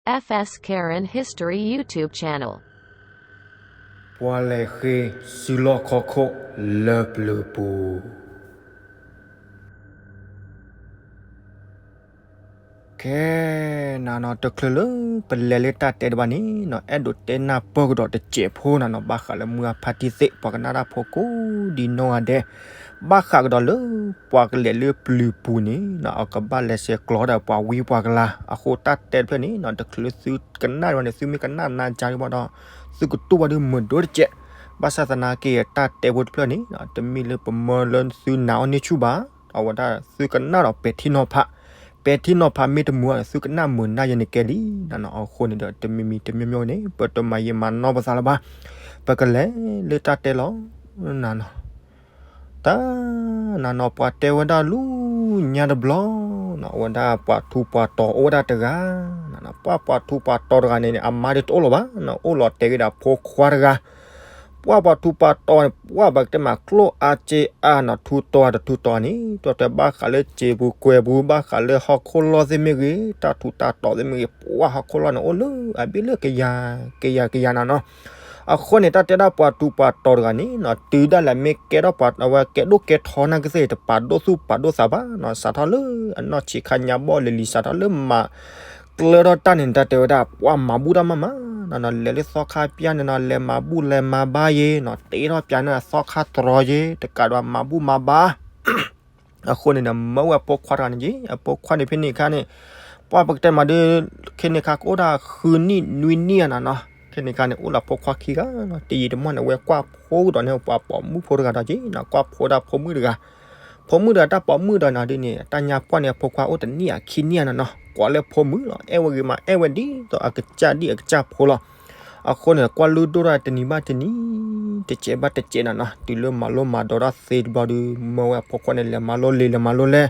F S Karen History YouTube channel. ပှၤလဲၤဃ့စုလီၢ်ခီၣ်ခိၣ်လၢပျုၤပူၤ ကဲ နၤနီၤ တချုးလၢပလဲၤလၢတၢ်တဲတဘၣ်န့ၣ်နီၤ အဲၣ်ဒိးတဲနၢ်ပၢၢ်ကဒီးတစဲးဖိနၤနီၤ ဘၣ်ဃးလၢမုၢ်အဖါတံၢ်သ့ၣ် ပှၤကနၣ်တၢ်ဖိကိးဒံနီၢ်ဂၤဒဲး ဘၣ်ဃးကဒီးလၢ ပှၤကလဲၤလၢပျုၤပူၤန့ၣ်နီၤ အကဘၣ်လဲၤဆဲးကျိးဒီးပှၤဝံပှၤကလၤ အဃိတၢ်တဲတဖျၢၣ်န့ၣ်နီၤ တချုးလၢသုကနၣ်ဘၣ်န့ၣ် သုမ့ၢ်ကနၣ်နါကၢ်ဒံးဘၣ်ဒီး သုကတူၢ်ဘၣ်ဒုးမုာ်ဒိၣ်တစဲး ဘၣ်ဆၣ်သနာ်က့ တၢ်တဲဖိတဖျၢၣ်န့ၣ်နီၤ တမ့ၢ်လၢပမၢလၢသုနာ်အီၤန့ၢ်ဆူၣ်ဘၣ် အဝဲဒၣ်သုကနၣ်ဒီးပဲာ်ထံနီၤဖး ပဲာ်ထံနီၤဖးမ့ၢ်တမုာ်ဘၣ်ဒီး သုကနၣ်မုာ်နၢ်ယဲန့ၣ်ကဲလံနၤနီၤ အဃိန့ၣ်ဒီး တမံၤမံၤတမံၤမံၤန့ၣ် ပတမၤယံာ်မၤနီၢ်ပသးလၢၤဘၣ် ပကလဲၤလၢတၢ်တဲလီၤနၤနီၤ တၢ်နၤနီၤ ပှၤတဲဝဲဒၣ်လူညါတဘျီနီၤ အဝဲဒၣ်ပှၤထူးပှၤတီၤအိၣ်ဝဲဒၣ်တဂၤ ပှၤပှၤထူးပှၤတီၤတဂၤန့ၣ်န့ၣ် အမါဒုးတအိၣ်လၢၤဘၣ်နီၤ အိၣ်လီၤတဲာ်က့ၤဒီးဖိခွါတဂၤ ပှၤပှၤထူးပှၤတီၤန့ၣ် ပှၤပကတဲမးကျိၣ်အါစ့အါနီၤ ထူးတီၤတထူးတီၤန့ၣ် တီၤတဲာ်ဘၣ်ဃးလၢစ့ပူၤကွဲၤပူၤ ဘၣ်ဃးလၢဟီၣ်ခိၣ်လီၢ်သ့ၣ်မ့ၢ်ဂ့ၤ တၢ်ထူးတၢ်တီၤသ့ၣ်မ့ၢ်ဂ့ၤ ပှၤဟီၣ်ခိၣ်လီၢ်န့ၣ် အိၣ်လၢအဘ့ၣ်လၢကယၤ ကယၤကယၤနၤနီၤ အဃိန့ၣ် တၢ်တဲဒၣ်ပှၤထူးပှၤတီၤတဂၤန့ၣ်နီၤ တုၤဒၣ်လဲာ်မ့ၢ်ကဲထီၣ်ပှၤအဝဲကဲဒိၣ်ကဲထီနာ်ကသ့ၣ် တပာ်ဒိၣ်သူၣ်ပာ်ဒိၣ်သးဘၣ်နီၤ စးထီၣ်လၢအနီၢ်ဆံးခါညါဘီၣ်လံၤလံၤ စးထီၣ်လၢမၤကျၢထီၣ်တၢ်န့ၣ် တၢ်တဲဝဲဒၣ် ပှၤမၤဘူၣ်တၢ်မးမးနီၤနီၤ လဲၤလၢသီခါပျၢ်န့ၣ်နီၤ လဲၤမၤဘူၣ်လဲၤမၤဘါယ့ၤနီၤ တ့ထီၣ်ပျၢ်န့ၣ် သီခါတြီယ့ၤ တကးဒီးမၤဘူၣ်မၤဘါ အဃိန့ၣ်ဒီး မၢဝဲအဖိခွါတဂၤန့ၣ်က့ၤ အဖိခွါန့ၣ်ဖဲန့ၣ်အခါန့ၣ် ပှၤပကတဲမးဒုး ခဲန့ၣ်အခါကအိၣ်ဒၣ်ဃုနံၣ်နွံနံၣ်ဧါနီၤနီၤ ခဲန့ၣ်အခါန့ၣ် အိၣ်လၢဖိခွါခံဂၤနီၤ တယံာ်တမီၢ်န့ၣ် အဝဲကွၢ်ဖိကဒီးန့ၣ် ပှၤပိာ်မုၣ်ဖိတဂၤဒီးက့ၤနီၤ ကွၢ်ဖိဒၣ်ဖိမုၣ်တဂၤ ဖိမုၣ်တဂၤတၢ်ပိာ်မုၣ်ဒီးနီၤဒ်န့ၣ် တၢ်ညါပှၢ်န့ၣ် အဖိခွါအိၣ်တနံၣ်ဧါခံနံၣ်ဧါနီၤနီၤ ကိးလၢဖိမုၣ်လီၤ အဲၣ်ဝဲဂ့ၤမး အဲၣ်ဝဲဒ်သိးအကစၢ်ဒ်အကစၢ်ဖိလီၤ အဃိန့ၣ် ကွၢ်လုၢ်ဒိၣ်ထီၣ်တနံၤဘၣ်တနံၤ တစဲးဘၣ်တစဲးနၤနီၤ တုၤလၢမၤလိမၤဒိးတၢ်သ့တဘျီဒုး မၢဝဲအဖိခွါန့ၣ် လဲၤမၤလိလံာ်လဲၤမၤလိလဲၢ်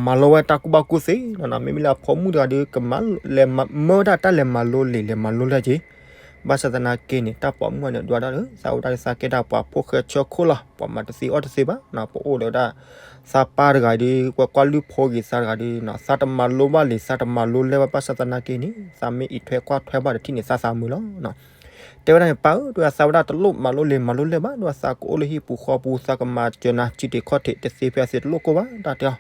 မၤလိဝဲတၢ်ကူၣ်ဘၣ်ကူၣ်သ့နီၤနီၤ မ့မ့ၢ်လၢအဖိမုၣ်တဂၤဒုး ကမၤလဲၤမၤ မၢဝဲဒၣ်တၢ်လဲၤမၤလိလံာ်လဲၤမၤလိလဲၢ်က့ၤ ဘၣ်ဆၣ်သနာ်က့န့ၣ် တၢ်ပိာ်မုၣ်န့ၣ် ဒွးဒၣ်လၢ သးအိၣ်ဒၣ်လၢသးကဲဒၣ်ပှၤဖိၣ်ဃဲဆၢခိၣ်လီၤ ပှၤမၤတသ့အီၣ်တသ့ဘၣ်နီၤ ပအိၣ်ဒီးဒၣ် သးပၢ်တဂၤဒုး ကွၢ်ကွၢ်လုၢ်ဖိဂ့ၤသးတဂၤဒုးနီၤ သးတမၤလိဘၣ်လံာ် သးတမၤလိလဲၢ်ဘၣ် ဘၣ်ဆၣ်သနာ်က့န့ၣ် သးမ့ၢ်အံးထွဲကွၢ်ထွဲဘၣ်ဒီးထံၣ်န့ၣ် သးသးမုာ်လီၤနီၤ တဲဝဲဒၣ်န့ၣ် ပၢ်ဧၢ တဲဝဲဒၣ် သးဝဲဒၣ်တလိၣ်မၤလိလံာ်မၤလိလဲၢ်ဘၣ် ဒီးသးကအိၣ်လၢဟံၣ်ပူၤဃီပူၤ သးကမၤစၢၤနၤ စံးတ့ၢ်ခီၣ်ထံး တသ့ဖဲအသ့တလိၣ်ကိၢ်ဘၣ် တၢ်တဲအီၤ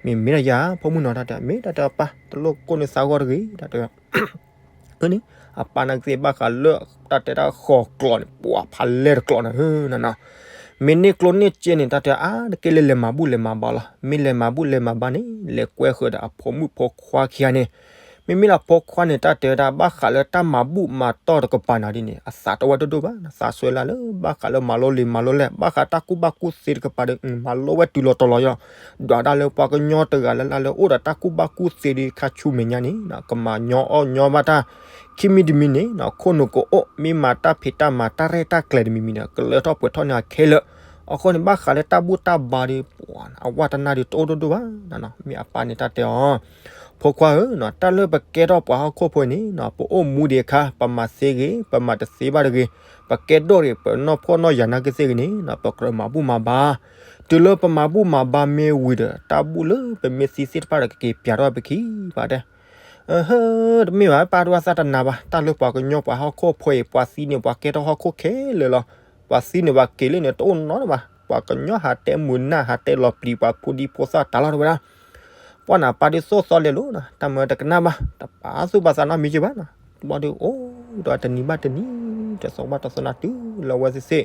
မ့ၢ်မ့ၢ်ဒၣ်ယၤ ဖိမုၣ်နီၤ တၢ်တဲ မ့ၢ်တၢ်တဲအီၤပၢ် တလိၣ်ကိၢ်န့ၢ်သးဂီၢ်တဂ့ၤ တၢ်တဲ အန့ၣ် အပၢ်နာ်ကသ့ၣ်ဘၣ်ဃးလၢ တၢ်တဲတၢ်ဃီၤကျိးန့ၣ် ပှၤဖးလဲၢ်တကျိးန့ၣ် နီၤနီၤ မ့ၢ်န့ၢ်ကျိၣ်န့ၢ်စ့န့ၣ် တၢ်တဲအါတက့ၢ်လၢလဲၤမၤဘူၣ်လဲၤမၤဘါလီၤ မ့ၢ်လဲၤမၤဘူၣ်လဲၤမၤဘါန့ၣ် လဲၤကွဲဃုာ်ဒီးအဖိမုၣ်ဖိခွါခံဂၤန့ၣ် မ့မ့ၢ်လၢအဖိခွါန့ၣ် တၢ်တဲဝဲဒၣ် ဘၣ်ဃးလၢတၢ်မၤဘူၣ်မၤတီၢ်တကပၤနၤဒ်န့ၣ် အသးတဝဲဒိၣ်ဒိၣ်ဘၣ် သးစၢၤလၢ်လၢ ဘၣ်ဃးလၢမၤလိလံာ်မၤလိလဲၢ် ဘၣ်ဃးတၢ်ကူၣ်ဘၣ်ကူၣ်သ့တကပၤဒီး မၤလိဝဲတုၤလီၤတီၤလီၤယီၤ ဒွးဒၣ်လၢပှၤကညီတဂၤလၢ်လၢ်လၢအိၣ်ဒီးတၢ်ကူၣ်ဘၣ်ကူၣ်သ့ဒီး ခါဆူမဲာ်ညါန့ၣ် ကမၤညီအီၣ်ညီဘၣ်တၢ် ခံမံၤတမံၤန့ၣ် ခိၣ်နူာ်ကအိၣ် မ့ၢ်မၤတၢ်ဖံးတၢ်မၤတၢ်ရဲၣ်တၢ်ကျဲၤတမံၤမံၤဒီး ကလၢထီၣ်ပှဲၤထီၣ်န့ၢ်အခဲလၢာ် အဃိန့ၣ် ဘၣ်ဃးလၢတၢ်ဘူၣ်တၢ်ဘါဒီး ပှၤအဝဲတနၢ်ဒီးတအိၣ်ဒိၣ်ဒိၣ်ဘၣ် မ့ၢ်အပၢ်န့ၣ်တၢ်တဲအီၤ ဖိခွါဧၢ, တၢ်လၢပကဲထီၣ်ပှၤဟီၣ်ခိၣ်ဖိအံၤန့ၣ် ပအိၣ်မူဒံးအခါ ပမၤသ့ဂ့ၤ ပမၤတသ့ဘၣ်တဂ့ၤ, ပကဲဒိၣ်ဂ့ၤ ပနီၢ်ဖှီၣ်နီၢ်ယာ်နာ်က့သ့ၣ်ဂ့ၤန့ၣ် ပကြၢးမၤဘူၣ်မၤဘါ, တုၤလၢပမၤဘူၣ်မၤဘါမ့ၢ်ဝံၤဒီး တၢ်ဘူၣ်လၢပမ့ၢ်သံသ့ၣ်တဖၣ်ဒီး ကက့ၤပျးထီၣ်ပခံပှၤတဲ တမ့ၢ်ဘၣ် ပၢ်တဝဲသးတနာ်ဘၣ်, တၢ်လၢပှၤကညီပှၤဟီၣ်ခိၣ်ဖိအံၤ ပှၤသံန့ၣ် ပှၤကဲထီၣ်ဟီၣ်ခိၣ်ခဲလၢာ်လီၤ. ပှၤသံန့ၣ် ပှၤက့ၤလၢန့ၣ် တအိၣ်နီတဘၣ်, ပှၤကညီဟးတဲမုာ်နၢ် ဟးတဲလီၤပျံၤပှၤဖိဒံဖိသၣ်တၢ်လီၤတဝဲဒၣ်. ပှၢ်န့ၣ် ပၢ်ဒုးသိၣ်သီလဲၤလိၤနီၤ, တၢ်မၢတကနၣ်ဘၣ်, တပာ်သူၣ်ပာ်သးနီတမံၤက့ဘၣ်နီၤ. တဘျီဒုးအိၣ်ဒီးတနံၤဘၣ်တနံၤ, တသီဘၣ်တသီနၤ တုၤလၢအဝဲသ့ၣ်သ့ၣ်,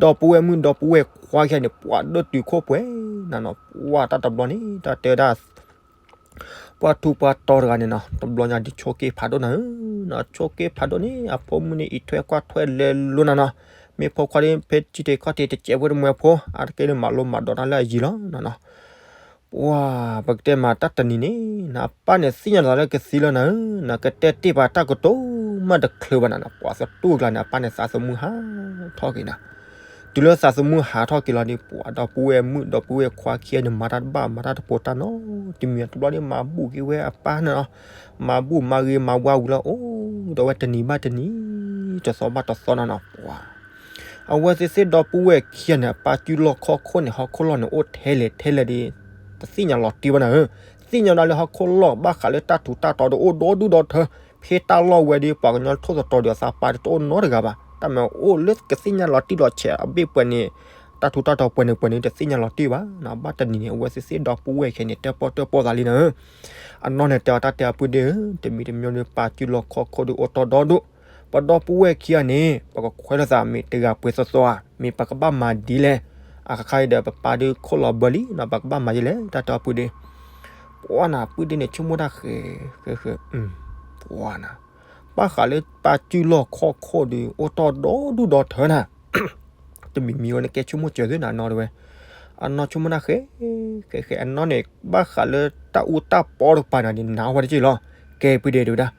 ဒီပုၢ်ဝဲၢ်မုၣ်ဒီပုၢ်ဝဲၢ်ခွါခံဂၤန့ၣ် ပှၤဒိၣ်တုာ်ခိၣ်ပှဲၤနၤနီၤ. ပှၢ်တၢ်တဘျီန့ၣ် တၢ်တဲဝဲဒၣ် ပှၤထူးပှၤတီၤတဂၤန့ၣ်နီၤ, တဘျီညါဒုးဆိးက့ဖးဒိၣ်နၤဧၢ, ဆိးက့ဖးဒိၣ်န့ၣ် အဖိမုၣ်န့ၣ် အံးထွဲကွၢ်ထွဲလဲၤလိၤနၤနီၤ. မ့ၢ်ဖိခွါဒ် ဖဲထံထံးခီၣ်ထံးတစဲးဖိတမှဲၤဖိ အါတက့ၢ်လၢမၤလိမၤဒိးတၢ်လၢအယံၤလီၤနၤနီၤ. ပှၢ် ပကတဲမးတၢ်တနံၤန့ၣ် နပၢ်န့ၣ်သ့ၣ်ညါလီၤလၢကသံလီၤနၤဧၢ, နကတဲတ့ၢ်ပှၤတၢ်ကတိၤမးတချုးဘၣ်နၤနီၤ. ပှၢ်သတူၢ်ကျါန့ၣ် အပၢ်န့ၣ်သးသမူဟးထီၣ်က့ၤနၤ တုၤလၢသးသမူဟးထီၣ်က့ၤလီၤဒီး ပှၤဒီပုၢ်ဝဲၢ်မုၣ်ဒီပုၢ်ဝဲၢ်ခွါခံဂၤန့ၣ် မၤတၢ်တဘၣ်မၤတၢ်တပိၤတၢ်နီတမံၤ, တဘျီန့ၣ် မၤဘူၣ်က့ၤဝဲအပၢ်န့ၣ်လီၤ. မၤဘူၣ်မၤဂ့ၤမၤဝါဝံၤလီၤ အိၣ်ဒီးဝဲတနံၤဘၣ်တနံၤ, တသီဘၣ်တသီနၤနီၤ. ပှၢ် အဝဲသ့ၣ်သ့ၣ်ဒီပုၢ်ဝဲၢ်ခံဂၤန့ၣ် အပၢ်စုလီၢ်ခီၣ်ခိၣ်န့ၣ် ဟီၣ်ခိၣ်လီၢ်န့ၣ် အိၣ်ထဲလဲၣ်ထဲလဲၣ်ဒီး တသ့ၣ်ညါလီၤတံၢ်ဘၣ်နၤဧၢ. သ့ၣ်ညါဒၣ်လၢဟီၣ်ခိၣ်လီၢ် ဘၣ်ဃးလၢတၢ်ထူးတၢ်တီၤဒီး အိၣ်ဒီဒူၣ်ဒီထၢ ဖ့တၢ်လီၢ်ဝဲဒီး ပှၤကညီထိၣ်သတြီၤဒီးအသးပာ်တအိၣ်နီတဂၤဘၣ်. တၢ်မၤအိၣ်လၢကသ့ၣ်ညါလီၤတံၢ်လီၤဆဲးအဘ့ၣ်ပှဲၤန့ၣ်, တၢ်ထူးတၢ်တီၤပှဲၤန့ၣ်ပှဲၤန့ၣ် တသ့ၣ်ညါလီၤတံၢ်ဘၣ်. ဘၣ်တနံၤန့ၣ် အဝဲသ့ၣ်သ့ၣ်ဒီပုၢ်ဝဲၢ်ခံဂၤန့ၣ် တၢၣ်ပီၣ်တၢၣ်ပီၣ်သးလံနၤ. အနီၢ်န့ၣ်တဲအီၤ တၢ်တဲအပုၢ်ဒ့ဧၢ, တမံၤတမံၤဒီး ပာ်စုလီၢ်ခီၣ်ခိၣ်ဒီးအိၣ်တီၢ်ဒီဒူၣ်, ပဒီပုၢ်ဝဲၢ်ခံဂၤန့ၣ် ပကခွဲးလိာ်သးမ့ၢ်တဂၤပှဲၤသီသီဧါ, မ့ၢ်ပကဘၣ်မၤဒ်လဲၣ်. အခါခါအံၤဒီး ပပၢ်ဒုးခိၣ်လီၤဘၢလံနီၤ, ပကဘၣ်မၤဒ်လဲၣ် တၢ်တဲအပုၢ်ဒ့. ပှၤနၤ ပုၢ်ဒ့န့ၣ် ဆိကမိၣ်တၢ်ဃဲ, ဃဲဃဲ, ပှၤနၤ, ဘၣ်ဃးလၢပာ်စုလီၢ်ခီၣ်ခိၣ်ဒီး အိၣ်တီၢ်ဒီဒူၣ်ဒီထၢနၤ တမံၤမံၤဝဲန့ၣ် ကဲဆိကမိၣ်စၢၤသ့နၤနီၤတဝဲ. အနီၢ်ဆိကမိၣ်တၢ်ဃဲ, ဃဲဃဲ, အနီၢ်န့ၣ် ဘၣ်ဃးလၢတၢ်အူတၢ်ပီတကပၤန့ၣ် နာ်ဝဲတက့ၢ်လီၤ. ကဲပုၢ်ဒ့တဲဝဲဒၣ်,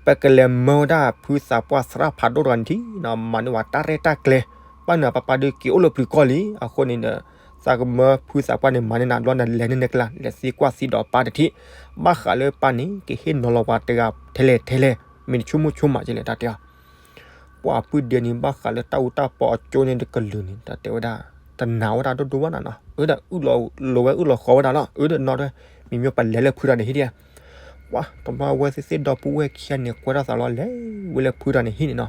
ပကလဲၤမၢဝဲဒၣ်ဖုသးပှၢ်သရၣ်ဖးဒိၣ်တဂၤန့ၣ်ထံၣ်နီၤ, မၤန့ၢ်ဝဲတၢ်ရဲၣ်တၢ်ကျဲၤ, ဘၣ်နၤပပၢ်ဒုးက့ၤအိၣ်လၢပျုၤကီၢ်လံ. အဃိန့ၣ်ဒီး သးကမၢဖုသးပှၢ်န့ၣ် မၤန့ၢ်နၤဘျီနလဲၤန့ၢ်နကျါ လဲၤသံကွၢ်သံဒီးပၢ်တထံၣ်, ဘၣ်ဃးလၢပၢ်န့ၣ် ကဟ့ၣ်နီၤလီၤပှၤတဂၤထဲလဲၣ်ထဲလဲၣ်, မ့ၢ်နဆိကမိၣ်ဆိကမးကလဲၣ် တၢ်တဲအီၤ. ပှၤပုၢ်ဒ့န့ၣ် ဘၣ်ဃးလၢတၢ်အူတၢ်ပီအကၠိန့ၣ်တကလုာ်န့ၣ် တၢ်တဲဝဲဒၣ်, တနာ်ဝဲဒၣ်ဒိၣ်ဒိၣ်ဘၣ်နၤနီၤ, အၢဒၣ်အုၣ်လီၤ, လိၤဝဲအုၣ်လီၤဃီဝဲဒၣ်လီၤ. အၢဒၣ်နီၤတဝဲ, မံၤမံၤပလဲၤလၢဖုတဂၤန့ၣ်ဟံၣ်ဒံး. ပှၤတဘျီအဝဲသ့ၣ်သ့ၣ်ဒီပုၢ်ဝဲၢ်ခံဂၤန့ၣ် ကွဲထီၣ်သးလီၤ လဲၤဝဲလၢဖုတဂၤန့ၣ်ဟံၣ်န့ၣ်နီၤ.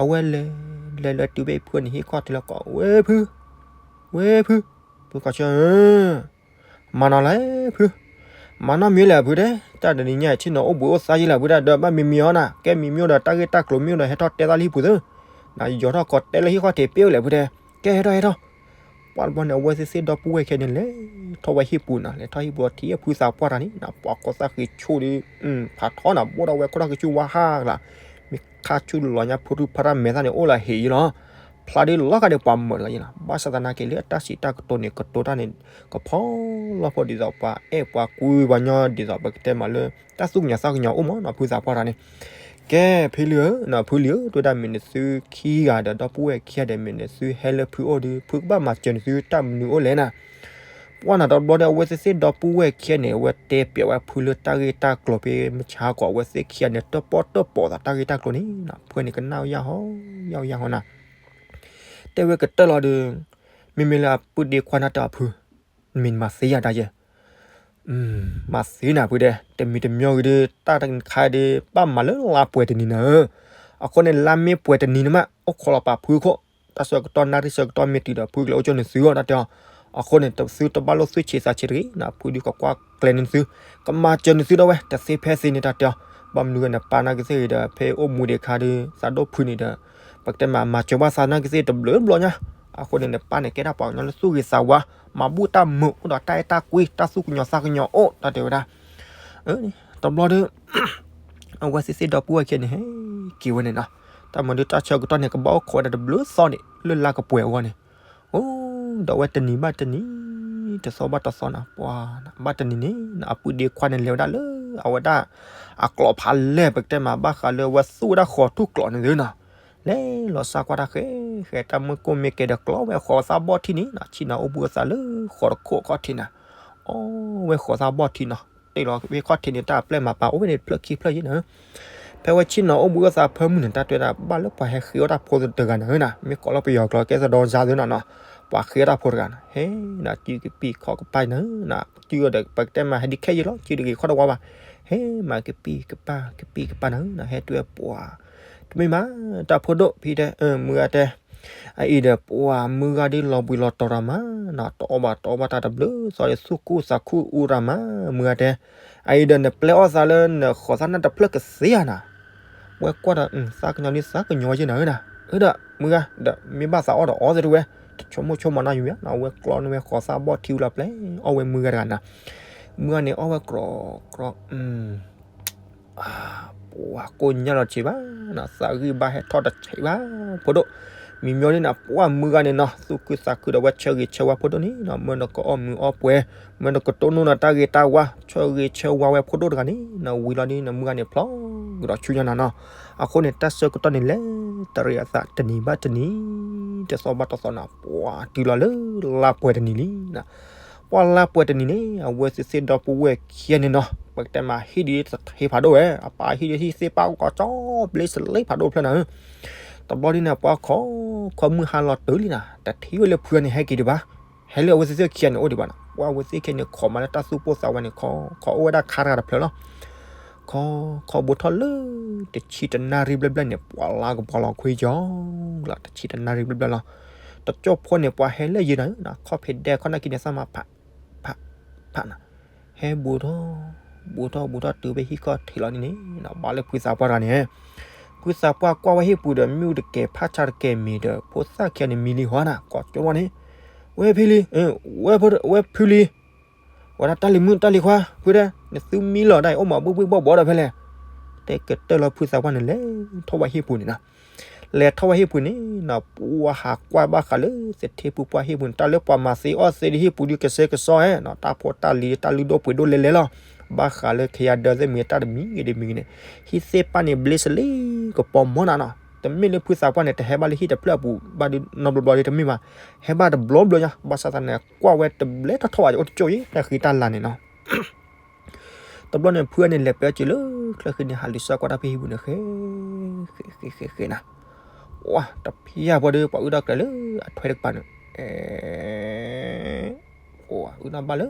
အဝဲလဲၤ, လဲၤလၢတုၤဘၣ်ဖုန့ၣ်ဟံၣ်ခီၣ်ထံးလီၤကီး, ဝဲဖု, ဝဲဖု, ဖုကီးဆၢ မၤနီၤလဲၣ်ဖု, မၤနီတမံၤလဲၣ်ဖုတဲ, တၢ်တနံၤညါအံၤ ဆ့ၣ်နီၤအိၣ်ဘှံးအိၣ်သါယဲလၢဖုတဲ, ဒီးဘၣ်မံၤမံၤအီၤနၤ, ကဲမံၤမံၤဒီး တၢ်ဂ့ၢ်တၢ်ကျိၤမံၤဒီး ဟဲထီၣ်တဲသးလၢဟံၣ်ပူၤသု, နယီၤထီၣ်ကီးတဲလၢဟံၣ်ခီၣ်ထံးပ့ၢ်ဝဲလဲၣ်ဖုတဲ, ကဲဟဲထီၣ်ဟဲထီၣ်. ပှၤတဘျီန့ၣ် အဝဲသ့ၣ်သ့ၣ်ဒီပုၢ်ဝဲၢ်ခံဂၤန့ၣ် လဲၤထီၣ်ဝဲဟံၣ်ပူၤနီၤ, လဲၤထီၣ်ဟံၣ်ပူၤထံၣ်ဖုသးပှၢ်တဂၤန့ၣ်နီၤ, ပှၤကီၢ်သၣ်ဃံဆူၣ်ဒီး, ဖးထီနၤ ဘိၣ်ဒီးဝဲခိၣ်ထီၣ်ဃံဆူၣ်ဝါဟးကလါ, မ့ၢ်ခါဆူၣ်လီၤညါ ဖုထူၣ်ဖးတၢ်မဲာ်သၣ်န့ၣ် အိၣ်လၢဟံၣ်ယံလီၤ. ဖျါဒ်လီၤဂာ်ဒီးပှၤမၢးတဂၤယံလီၤ. ဘၣ်ဆၣ်သနာ်က့လၢအတၢ်စံးတၢ်ကတိၤန့ၣ် ကတိၤတၢ်န့ၣ် ကဖီလီဖိဒ်သိးပှၤအဲၣ်ပှၤကွံပှၤညီဒ်သိး ပကတဲမးလၢ တၢ်သူၣ်ကညီၤသးကညီၤအိၣ်မးနီၤ, ဖုသးပှၢ်တဂၤန့ၣ်. ကဲ ဖံလံဧၢ, ဖုလံဧၢ, တဲဝဲဒၣ် မ့ၢ်နသုခံဂၤဒီး ဒီပုၢ်ဝဲၢ်ခံဂၤဒီး မ့ၢ်နသုဟဲလၢဖုအိၣ်ဒီး ဖုကဘၣ်မၤစၢၤနသုတၢ်မနုၤအိၣ်လဲၣ်နၤ. ပှၤနၤတဘျီဒီး အဝဲသ့ၣ်သ့ၣ်ဒီပုၢ်ဝဲၢ်ခံဂၤန့ၣ် အဝဲတဲပျဲးဝဲဖုလၢတၢ်ဂ့ၢ်တၢ်ကျိၤဖဲမုၢ်ဆါဟီၣ်ကီး အဝဲသ့ၣ်ခံဂၤန့ၣ် တၢၣ်ပီၣ်တၢၣ်ပီသးတၢ်ဂ့ၢ်တၢ်ကျိၤန့ၣ်နီၤ, ဖုန့ၣ်ကနၣ်ယၢ်ဟီ ယၢ်ဟီနၤ. တဲဝဲကတၢၢ်လီၤဒီး, မ့မ့ၢ်လၢအပုၢ်ဒ့ခွါန့ၣ်တဲအီၤဖု, မ့ၢ်နမၤသ့ယၤတၢ်ယဲ, မၤသ့နၤဖုတဲ, တမံၤတမံၤဂ့ၤဒီး တၢ်တခါဒီး ဘၣ်မၤလၢလါပှဲၤတနံၤနၤဧၢ. အဃိန့ၣ် လါမ့ၢ်ပှဲၤတနံၤန့ၣ်မး အိၣ်ခိးလီၤပာ်ဖုခိၣ်, တၢ်ဆၢကတီၢ်နၣ်ရံၣ်ဆၢကတီၢ်မ့ၢ်တုၤဒီး ဖုကလဲၤအိၣ်ကၠိနသုအီၤ တၢ်တဲအီၤ. အဃိန့ၣ် သုတဘၣ်လိၣ်သွံၣ်ဆံးသးဆံးတဂ့ၤနီၤ, ဖုဒုးကကွၢ်ကျဲၤန့ၢ်သု, ကမၤစၢၤနသုဒၣ်ဝဲ တသ့ဖဲသ့န့ၣ် တၢ်တဲအီၤ. ဘၣ်မနုၤဂ့ၤန့ၣ် ပၢ်နာ်က့သ့ၣ်ဂ့ၤဒီး ဖဲအိၣ်မူဒံးအခါဒီး သးဒိၣ်ဖုန့ၣ်ဒီး ပကတဲမးမၤစၢၤဘၣ်သးနာ်က့သ့ၣ်တဘျုးဘျီညါ. အဃိန့ၣ် နပၢ်န့ၣ်ကဲဒၣ်ပှၤကညီလၢသူၣ်ဂ့ၤသးဝါ, မၤဘူၣ်တၢ်မုာ် အိၣ်ဒီးတၢ်အဲၣ်တၢ်ကွံ တၢ်သူၣ်ကညီၤသးကညီၤအိၣ် တၢ်တဲဝဲဒၣ်. တဘျီဒီး အဝဲသ့ၣ်သ့ၣ်ဒီပုၢ်ဝဲၢ်ခံဂၤန့ၣ် ဟဲက့ၤဝဲန့ၣ်နီၤ. တၢ်မၤဒုးတၢ်ဆၢကတီၢ်န့ၣ် ကဘၣ်အိၣ်ခိးဝဲဒၣ်တဘျုးသီန့ၣ် လၢလါကပှဲၤအဂီၢ်န့ၣ်. အိၣ်ဒီးဝဲတနံၤဘၣ်တနံၤ တသီဘၣ်တသီနီၤ, ပှၤဘၣ်တနံၤန့ၣ် အပုၢ်ဒ့ခွါန့ၣ် လဲၤဝဲဒၣ်လၢအဝဲဒၣ် အကျိးဖးလဲၢ် ပကတဲမး ဘၣ်ဃးလၢအဝဲသူၣ်ဝဲဒၣ်ဃီၤထူၣ်ကျိးန့ၣ်သုနီၤ. လဲၤလီၤစၢ်ကွၢ်တၢ်ဃဲ ဃဲ တၢ်မုၢ်ကိၢ်မ့ၢ်ကဲဒီး ကျိးဝဲဃီၤသၣ်ဘီၣ်ထံန့ၣ်နီၤ, ဆ့ၣ်နီၤအိၣ်ဘှံးအိၣ်သးလၢဃီၤတခိၣ်ခီၣ်ထံးနၤ. အီဝဲဃီၤသၣ်ဘီၣ်ထံနီၤ, တ့ၢ်လီၤဖဲခီၣ်ထံးန့ၣ် တၢ်အပျဲၢ်မၤပာ်အိၣ်ဝဲန့ၣ် ဖျၢၣ်ခံဖျၢၣ်ယဲၢ်နၤ. ဖဲဝဲဆ့ၣ်နီၤအိၣ်ဘှံးအိၣ်သးဖၢမုၢ်န့ၣ် တၢ်တဲဝဲဒၣ် ဘၣ်လၢပှၤဟဲဃ့အီၣ်တၢ်ဖိတဂၤနၤဧၢနၤ, မ့ၢ်ကိးလၢပယီၤကျိာ်ကဲသဒီစါသုနီၤနီၤ, ပှၤဃ့အီၣ်တၢ်ဖိတဂၤနၤ, ဟဲနၤ စုကပံာ်ခီၣ်ကပၤနၤ, နၤ စုဒီး ပကတဲမး ဟဲဒ်ခဲယဲၢ်လီၤ စုတဂ့ၤခီၣ်တဝါဘၣ်, ဟဲမၤကပံာ်ကပၤ ကပံာ်ကပၤနၤ, နၤဟဲတဲဝဲပှၤ တမ့ၢ်မး တၢ်ဖိဒိၣ်ဖံတဲ မုၢ်ဂၤတဲ အအံၤဒီး ပှၤမုၢ်ဂၤဒ်လီၤဘှံးလီၤတီၤတၢ်မး, နၤတအီၣ်ဘၣ်တအီဘၣ်တၢ်တဘျုးသီဒီး သူၣ်ကူၣ်သးခုအူတၢ်မး, မုၢ်ဂၤတဲ, အအံၤဒီး နပျဲအီၣ်သးလၢနဃီၤသၣ်နၢ်တဖျၢၣ်ကသ့ဧါနၤ, ဝဲကွၢ်ဒီး သးကညီၤလံသးကညီၤယဲၢ်နၤဧၢနၤ, အၢဒီး မုၢ်ဂၤဒီး မ့ၢ်ဘၣ်သးအီၣ်ဒီးအီၣ်သ့တဝဲ, တဆိကမိၣ်ဆိကမးနီတမံၤဘၣ်နၤ, ဝဲကျိးန့ၢ်ဝဲဃီၤသၣ်ဘီၣ်ထံဝံၤလီၤ ပျဲအီၣ်ဝဲမုၢ်ဂၤတဂၤနၤ, မုၢ်ဂၤန့ၣ်အီၣ်ဝဲကြီကြီ ပှၤကိၢ်ညါလီၤဆံးဘၣ်နၤ, သးဂံၢ်ဘါဟဲထီၣ်တဆံးဘၣ် ဖိဒိၣ်, မံၤမံၤဒ်နၤ ပှၤမုၢ်ဂၤန့ၣ်နီၤ သူၣ်ခုသးခုဒီးဝဲဆၢဂ့ၤဆၢဝါဖိဒိၣ်န့ၣ်နီၤ, မၢနကအီၣ်မုာ်အီၣ်ပှဲၤ, မၢနကတိၢ်နီၣ်နၤတၢ်ဂ့ၤတၢ်ဝါ, ဆၢဂ့ၤဆၢဝါဝဲဖိဒိၣ်တဂၤန့ၣ်နီၤ, ဝံၤလီၤဒ်နၤ မုၢ်ဂၤန့ၣ်ဖျီကဒီးဆူညါနၤနီၤ, အဃိန့ၣ် တၢ်ဆၢကတီၢ်န့ၣ်လဲၤတရံးအသးတနံၤဘၣ်တနံၤ, တသီဘၣ်တသီနၤ, ပှၤတုၤလီၤလၢလါပှဲၤတနံၤလံနၤ ပှၤလါပှဲၤတနံၤန့ၣ် အဝဲသ့ၣ်သ့ၣ်ဒီပုၢ်ဝဲၢ်ခံဂၤန့ၣ်နီၤ, ပကတဲမးဟံၣ်ဒ်တထံဖးဒိၣ်ဝဲ, အပၢ်ဟံၣ်ဒ်ဟံၣ်သ့ၣ်ပၢ်အိၣ်ကီးကၠီဘျ့စလ့ဖးဒိၣ်ဖျၢၣ်နၤဧၢ, တဘျီဒ်န့ၣ် ပှၤခီ, ခီမုၢ်ဟါလီၤတုၤလံနၤ, တထံၣ်ဝဲလၢဖုဂၤန့ၣ်ဟဲက့ၤဒံးဘၣ်, ဟဲလၢအဝဲသ့ၣ်သ့ၣ်ခံဂၤန့ၣ်အိၣ်ဒံးဘၣ်နၤ, ပှၤအဝဲသ့ၣ်ခံဂၤန့ၣ် ခိးမးလၢတၢ်သူၣ်ပိၢ်သးဝဲန့ၣ် ခီ, ခီအိၣ်ဝဲဒၣ်ခါတဂၤတဖျၢၣ်လီၤ, ခီ, ခီဘိထီၣ်လၢ တဆံတနၣ်ရံၣ်ဘျဲၣ်ဘျဲၣ်န့ၣ် ပှၤလၢကပှၤလီၤခွံကၠီလီၤ တဆံတနၣ်ရံၣ်ဘျဲၣ်ဘျဲၣ်လီၤ. တကၠိၣ်ဖိန့ၣ် ပှၤဟဲလၢယံၤနၤ ခီၣ်ဖံးဒဲခီၣ်နၢ်ကံန့ၣ် သၣ်မါဖး ဖး ဖးနၤ ဟဲဘူးထီၣ် ဘူးထီၣ်ဘူးထီၣ်တုၤဖဲဟံၣ်ခီၣ်ထံးလီၤန့ၣ်န့ၣ် ဘၣ်လၢဖုသးပှၢ်တဂၤန့ၣ် ဖုသးပှၢ်ကွၢ်ဝဲဟံၣ်ပူၤဒီး မ့ၣ်အူတကဲၤဖးဆါတကဲၤမ့ၤဒီး ဖိသၣ်ခံဂၤန့ၣ်မံလံဟီနၤ ကိးကၠိၣ်ထီၣ်န့ၣ် ဝဲဖံလံ ဝဲဖုလံ ဝဲဒၣ်တၢ်လံၤမုၣ်တၢ်လံၤခွါ ဖုတဲ နသုမံလီၤဒၣ်အံၤ အိၣ်မးဘှ့ၣ်ဘှ့ၣ်ဘှီၣ်ဘှီၣ်ဒီးဖဲလဲၣ် တဲကတၢၢ်လီၤဖုသးပှၢ်န့ၣ် လဲၤထီၣ်ဝဲဟံၣ်ပူၤန့ၣ်နၤ လဲၤထီၣ်ဝဲဟံၣ်ပူၤန့ၣ်နၤ ပှၤဟးကွၢ်ဘၣ်ဃးလၢသထ့ဖုပှၢ်ဟံၣ်ပူၤန့ၣ် တၢ်လၢပှၤမၤသ့အီၣ်သ့ဒ်ဟံၣ်ပူၤဒ်ကဆှဲကဆှီဧါနၤ တၢ်ဖိတၢ်လံၤတၢ်လုၢ်ဒိၣ်ပှ့ၤဒိၣ်လဲၤလဲၤလီၤ ဘၣ်ဃးလၢခယၤဒၢသ့ၣ်မ့ၢ်တၢ်တမံၤဂ့ၤတမံၤဂ့ၤန့ၣ် ဟံၣ်သ့ၣ်ပၢ်န့ၣ်ဘျ့စလ့ကပီၤမီၢ်နၤနီၤ တမ့ၢ်လၢဖုသးပှၢ်န့ၣ် တဟဲဘၣ်လၢဟံၣ်တဖျၢၣ်အပူၤ ဘၣ်ဒုးနီတဘျီဘျီဒ်တမ့ၢ်ဘၣ် ဟဲဘၣ်တဘျီဘျီညါ ဘၣ်ဆၣ်သနာ်က့ ကွၢ်ဝဲတဘျဲထီၣ်ထီၣ်ဘၣ် အိၣ်တကၠိၣ်အံၤ တၢ်ဃံတၢ်လၤန့ၣ်နီၤ တဘျီန့ၣ် ဖုန့ၣ်လဲၤပၢက့ၤလၢချၢဃံန့ၣ် ဟးလူၤဆှၢကွၢ်တၢ်ဖဲဟံၣ်ပူၤန့ၣ် ဃဲ ဃဲ ဃဲ ဃဲနၤ ဝဲ တဖျၢၣ်ဖိဒီး ပှၤအုၣ်ထီၣ်ကျဲလၢအထွဲတကပၤန့ၣ် အဲ ဝဲ အုၣ်ထီၣ်ဘၣ်လၢ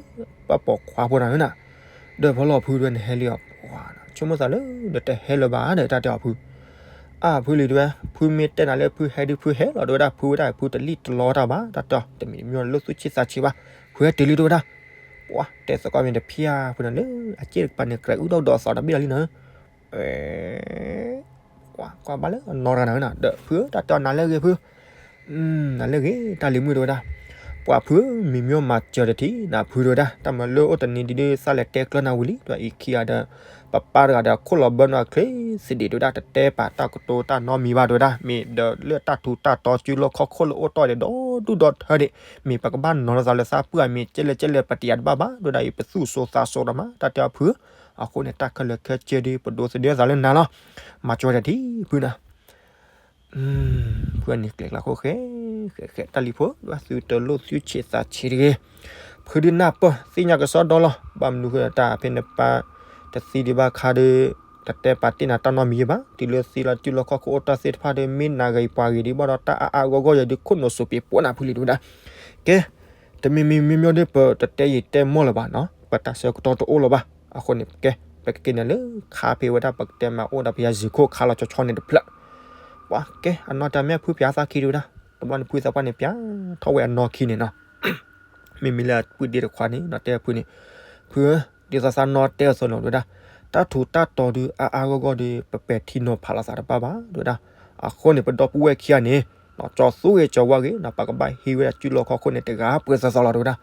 ဘၣ်ပိာ်ခွါဖိနၤနၤ ဒီးဖီလီၤဖုတဲဝဲ နဟဲလံအီၤ ဆိကမိၣ်သးလၢ နတဟဲလၢၤဘၣ်ဒီး တၢ်တဲအီၤဖု အါဖုလံတဲဝဲ ဖုမ့ၢ်တဲနၤလၢဖုဟဲဒုးဖုဟဲလီၤ တဲဝဲဒၣ်ဖုဝဲဒၣ်ဖုတလံၣ်တလီတၢ်ဘၣ် တၢ်တဲအီၤ တမံၤတမံၤလၢသူၣ်ဆံးသးဆံးဘၣ် ဖုဟဲတုၤလံတဲဝဲဒၣ် ပှၤတဲသကိးမ့ၢ်တဖျၢၣ်ဖုန့ၣ်လၢ အစ့ၣ်တကပၤန့ၣ် ကြၢးအုၣ်ထီၣ်ဒီးအသီတဘ့ၣ်လီၤလံနၤ အဲ ကွၢ်ကွၢ်ဘၣ်လၢအနီၢ်တဂၤနၤနၤ ဒီးဖုဧၢ တၢ်တဲအီၤနၤလၢအဂ့ၤဖု နၤလၢအဂ့ၤ တၢ်လံၤမုၣ်တဲဝဲဒၣ် ပှၤဖုဧၢ မ့ၢ်မ့ၢ်မၤစၢၤတထံၣ်နၤဖုတဲဝဲဒၣ် တၢ်မၤလၢအိၣ်တနံၤဒ်ဒ်သးလဲၤတဲကျၢၤနၤဝံၤလံ ဒီးအံၤခံဂၤဒီး ပပၢ်တဂၤဒီးခိၣ်လီၤဘၢနီၢ်ချ့သဒံးတဲဝဲဒၣ် တတဲပာ်တၢ်ကတိၤတၢ်နီတမံၤဘၣ်တဲဝဲဒၣ် မ့ၢ်ဒီးလၢတၢ်ထူးတၢ်တီၤစုလီၢ်ခီၣ်ခိၣ်လၢအိၣ်တီၢ်ဒီးဒီဒူၣ်ဒီထၢဒံး မ့ၢ်ပကဘၣ်နီၤလီၤသးလၢသးပှၢ်မ့ၢ်ကဲလဲၣ်ကဲလဲၣ် ပတယၤတဘၣ်ဘၣ် တဲဝဲဒၣ်အံၤ ပသူၣ်စိသးစိတမး တၢ်တဲအီၤဖုဧၢ အဃိန့ၣ် တၢ်ခဲလၢာ်ခဲဆ့ဒီး ပဒိးသဒၢသးလၢနၤလီၤ မၤစၢၤတထံၣ်ဖုနၤ ဖုအန့ၣ်ကျဲၤကျါခိၣ်ဃဲ ဃဲဃဲ တၢ်လံၤဖိ ဒွးသုတလိၣ်သူၣ်ဆံးသးဆံးတဂ့ၤ ဖုဒုးနၢ်ပၢၢ် သ့ၣ်ညါကစီဒီလီၤ ဘၣ်မနုၤဃိတၢ်ဖဲနပၢ်တသံဒံးဘၣ်ခါဒီး တတဲပာ်တ့ၢ်နၤတၢ်နီတမံၤဘၣ် တုၤလၢသံလီၤစုလီၢ်ခီၣ်ခိၣ်အိၣ်တ့ၢ်သ့ၣ်တဖၣ်ဒီး မ့ၢ်နၤဂ့ၤပှၤဂ့ၤဒံးဘၣ်ဒီး တၢ်အါအါဂီၢ်ဂီၢ်ယၤဒုးခိၣ်နူာ်စိၤပ့ၤပိာ်နၤဖုလံတဲဝဲဒၣ် ကဲ တမ့ၢ်မ့ၢ်မ့ၢ်မ့ၢ်ဒီး ပတတဲယံာ်တဲမီၢ်လၢၤဘၣ်နီၤ ပတၢ်ဆၢကတီၢ်တအိၣ်လၢၤဘၣ် အဃိန့ၣ် ကဲ ပကက့ၤန့ၢ်လၢခါဖဲဝဲဒၣ်ပကတဲမၤအိၣ်ဒီးပယၤစံာ်ခိၣ်ခါလီၤဆီဆီန့ၣ်တဖျၢၣ် ပှၤကဲ အနီၢ်တၢ်မ့ၢ်ဖုပၠးသးခံတဲဝဲဒၣ် တဘျီန့ၣ်ဖုသးပှၢ်န့ၣ် ပၠးထီၣ်ဝဲအနီၢ်ခံန့ၣ်နီၤ မ့မ့ၢ်လၢအပုၢ်ဒ့တခွါန့ၣ် နီၤတဲဖုန့ၣ် ဖုဧၢ ဒ်သိးသးနီၢ်တဲအသိးလီၤတဲဝဲဒၣ် တၢ်ထူးတၢ်တီၤဒုး အါအါဂီၢ်ဂီၢ်ဒီး ပပဲာ်ထံနီၤဖးလိာ်သးတဘၣ်ဘၣ်တဲဝဲဒၣ် အဃိန့ၣ် ပဒီပုၢ်ဝဲၢ်ခံဂၤန့ၣ် ကၠီသူဂ့ၤကၠီဝါဂ့ၤ ပကဘၣ်ဟံးဝဲဒၣ်စုလီၢ်ခီၣ်ခိၣ်န့ၣ် တဂၤပှဲၤသီသီလီၤတဲဝဲဒၣ်